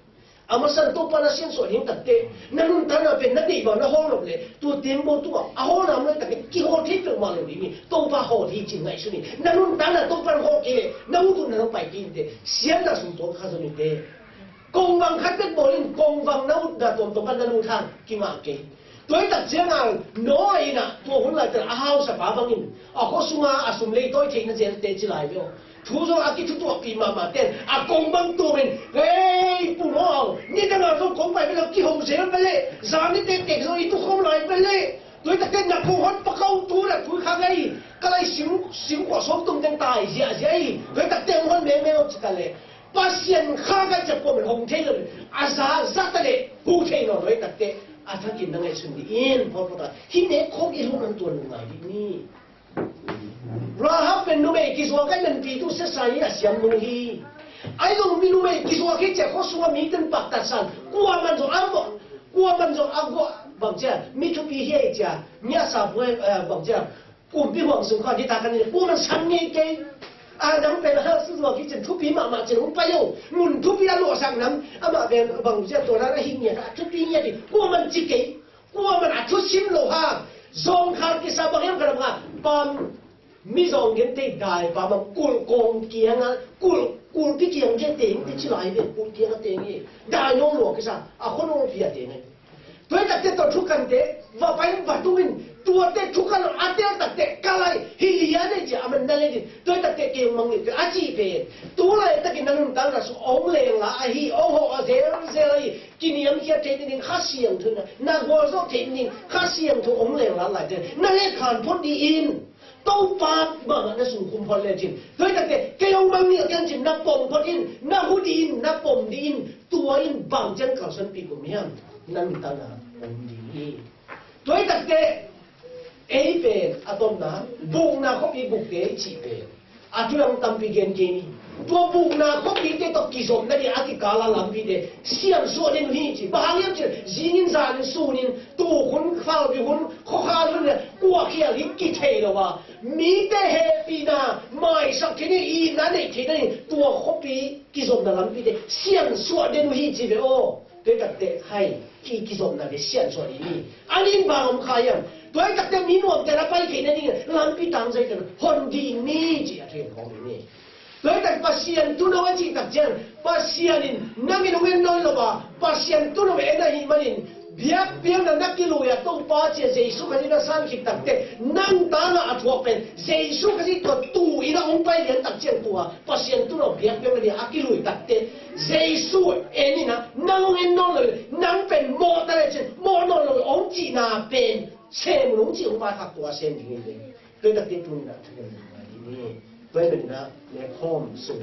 a masa in Topa na siansuah ding takte, na nuntakna pen na deih bang na hawl nop leh tua tembaw tungah a hawlna om leh takte kihawl thei peuhmah lo ding hi. Topa hawl hi ci-in ngaihsun in. Na nuntakna Topa na hawl kei leh na ut utna na pai kei inteh. Siatna sung tuang kha zo inteh. Kongvang khat bek bawl in, kongvang na utna tuamtuam pan na lut hang kimah kei. Tua hi tak ciangin Noah in ah tua hun laitakin a hausapa bangin a khua sunga a sum leitawi theihna zel teci lai ve aw. Thu zong a kithutuahpih mahmah ten a kongvang tuam in, "Hei, Pu Noah aw, nidang a zong kong pai ve leh kiho zel ve leh, zan ni tektek zong i tukhawm lai ve leh." Tua hi tak ciangin na kong hon pakau tu na tui kha ngei, ka lai sim, sim khuah sawm tum teng tai ziahziah hi. Tua hi tak ciangin hon mengmeng aw ci ka leh. Pasian kha ka ciah kuaman hong thei lo, a za za ta leh hu thei nawn lo hi takte, a thakin na ngaihsun dih in, phawtphawt a hih nek khawm i lungdam tuan ngai dih ni. Rahab pen numei kizuak a i manpi tu sesa hi a siam nu hi. A i zong mi numei kizuak hi ciah khua sungah mite in paktatsan, kuaman zong a, kuaman zong a guah bang ciah, mi thupi hi a i ciah, mi a sa buai, eh, bang ciah, kumpi huang sung kha dita kan i kuaman sang ngei kei. A dang pen a hal su zuak hi cin thupi mahmah cin hong pai o. Mun thupi a luahsak nam amah pen bang zia tua dan a hi ngiat a thupi ngiat hi. Kuaman ci kei. Kuaman a thusim lo ha. Zawngkhal kisa bang hiam ka lam ha. Pam mi zawng gen tei dai pam a kulh kawng kiang a kulh, kulhpi kiang gen teng te ci lai ve kulh kiang a teng hi. Dai nawng luak kisa a khua nawng pi a teng hi. Tua hi takte tua thukante va pai va tung in, tuate thukan a tel takte ka lai hi lian ei ci a man na le din, tua hi takte kei mang ni a ci pen. Tu laitakin na nuntakna sung ong lengla ahi, ong hawh a zelzel ahi, kiniamkhiat theih ding Kha Siangtho na, na gualzawh theih ding Kha Siangtho ong lengla laite na le khan phot dih in. Topa mahmah na sungkhum phot lecin, tua hi takte kei hong mang ni a tiang cin na pom phot in, na hu dih in, na pom dih in, tua in bang ciang kalsuanpih kum hiam? Na nuntakna om ding hi. Tua hi takte ei pen a tomna bukna khuapi bukte i cih pen a thu dang tampi gen kei ni. Tua bukna khuapite tawh kizopna ding a kikala lampite siansuah den uh hi ci. Bang hang hiam cih leh zingin zanin sunin tukhun khalbi hun khuakhal hun le kuakhial hi kithei lo a, mite hehpihna maisak theihna, itna neih theihna ding tua khuapi kizopna lampite siansuah den uh hi ci ve aw. Tua hi takte hai ki kizopna ve siansuah dih ni. A nin bang om kha hiam? Tua hi takte mi nuamte na pai theihna ding lampi tangzai tena hon dih ni ci a thu in hong dih ni. Tua hi tak Pasian tuuno a cih tak ciang Pasian in nang in hong en nawn lo a, Pasian tuuno en ahih manin biakpiakna na kilui a Topa ci a Jesu Khazih na san khit takte nang tana a thuak pen Jesu Khazih tua tu in a hong pai lian tak ciang tua Pasian tuuno biakpiakna ding a kilui takte Jesu en in a nang hong en nawn lo in nang pen mawh ta lecin mawh nawn lo in hong cihna pen sem un hong cih hong vaikhak tua sem ding in tua hi takte tu in a thu in a ding ni. Tua hi manin a nekhawm sung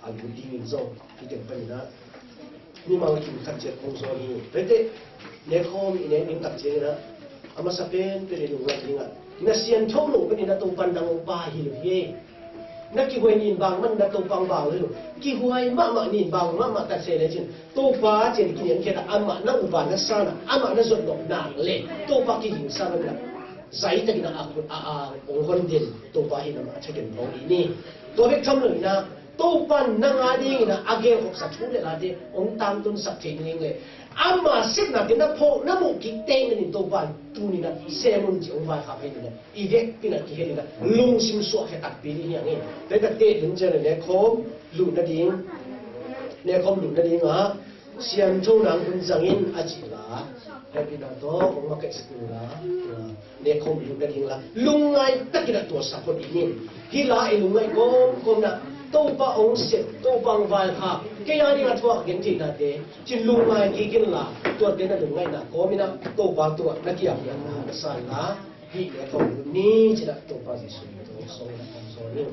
a lut dingin zong hih teng panin a mimal kim khat ciat hong zawn hi. Tua hi teh nekhawm i nek ding tak ciangin a a masa penpen i lunglam dingah na siangtho lo panin a Topan dang hong pa hi lo hi. Na kihuai nin bang man na Topa hong bang lo hi lo. Kihuai mahmah nin bang mahmah tak se lecin Topa cian kiniamkhiat a amah na upa na sana amah na zot nop nak le Topa kiging sana nak zai takin a a a hong hon den Topa hi na mah a thakin hong hi ni. Tua bek tham lo in a Topa nang a dingin a a gelkhopsa thu le late hong tangtunsak thei ding le ama sepna te na phawk na muh kik teng in Topa tunin a sem un ci hong vaikhak hi ni. I vekpi in a kihel in a lungsim suahkhia takpi ding hi hang hi. Tua hi takte ding ciang le nekhawm luh nading nekhawm luh nading ah siangtho nang hun zangin a cih la hehpihna tawh hong makaihsak in la nekhawm luh nading la lungngai takin a tuasa phot ding in hih la i lungngaih kawmkawm na Topa hong sep Topa hong vaikhak kei a ding a thuak gen theihnate cin lungngai kik in la tuate na lungngaihna kawm in a Topa tuah na kiamna na sa in la hih nekhawm luh ni cin a Topa Jesuh min tawh hong sawm in a hong sawm in.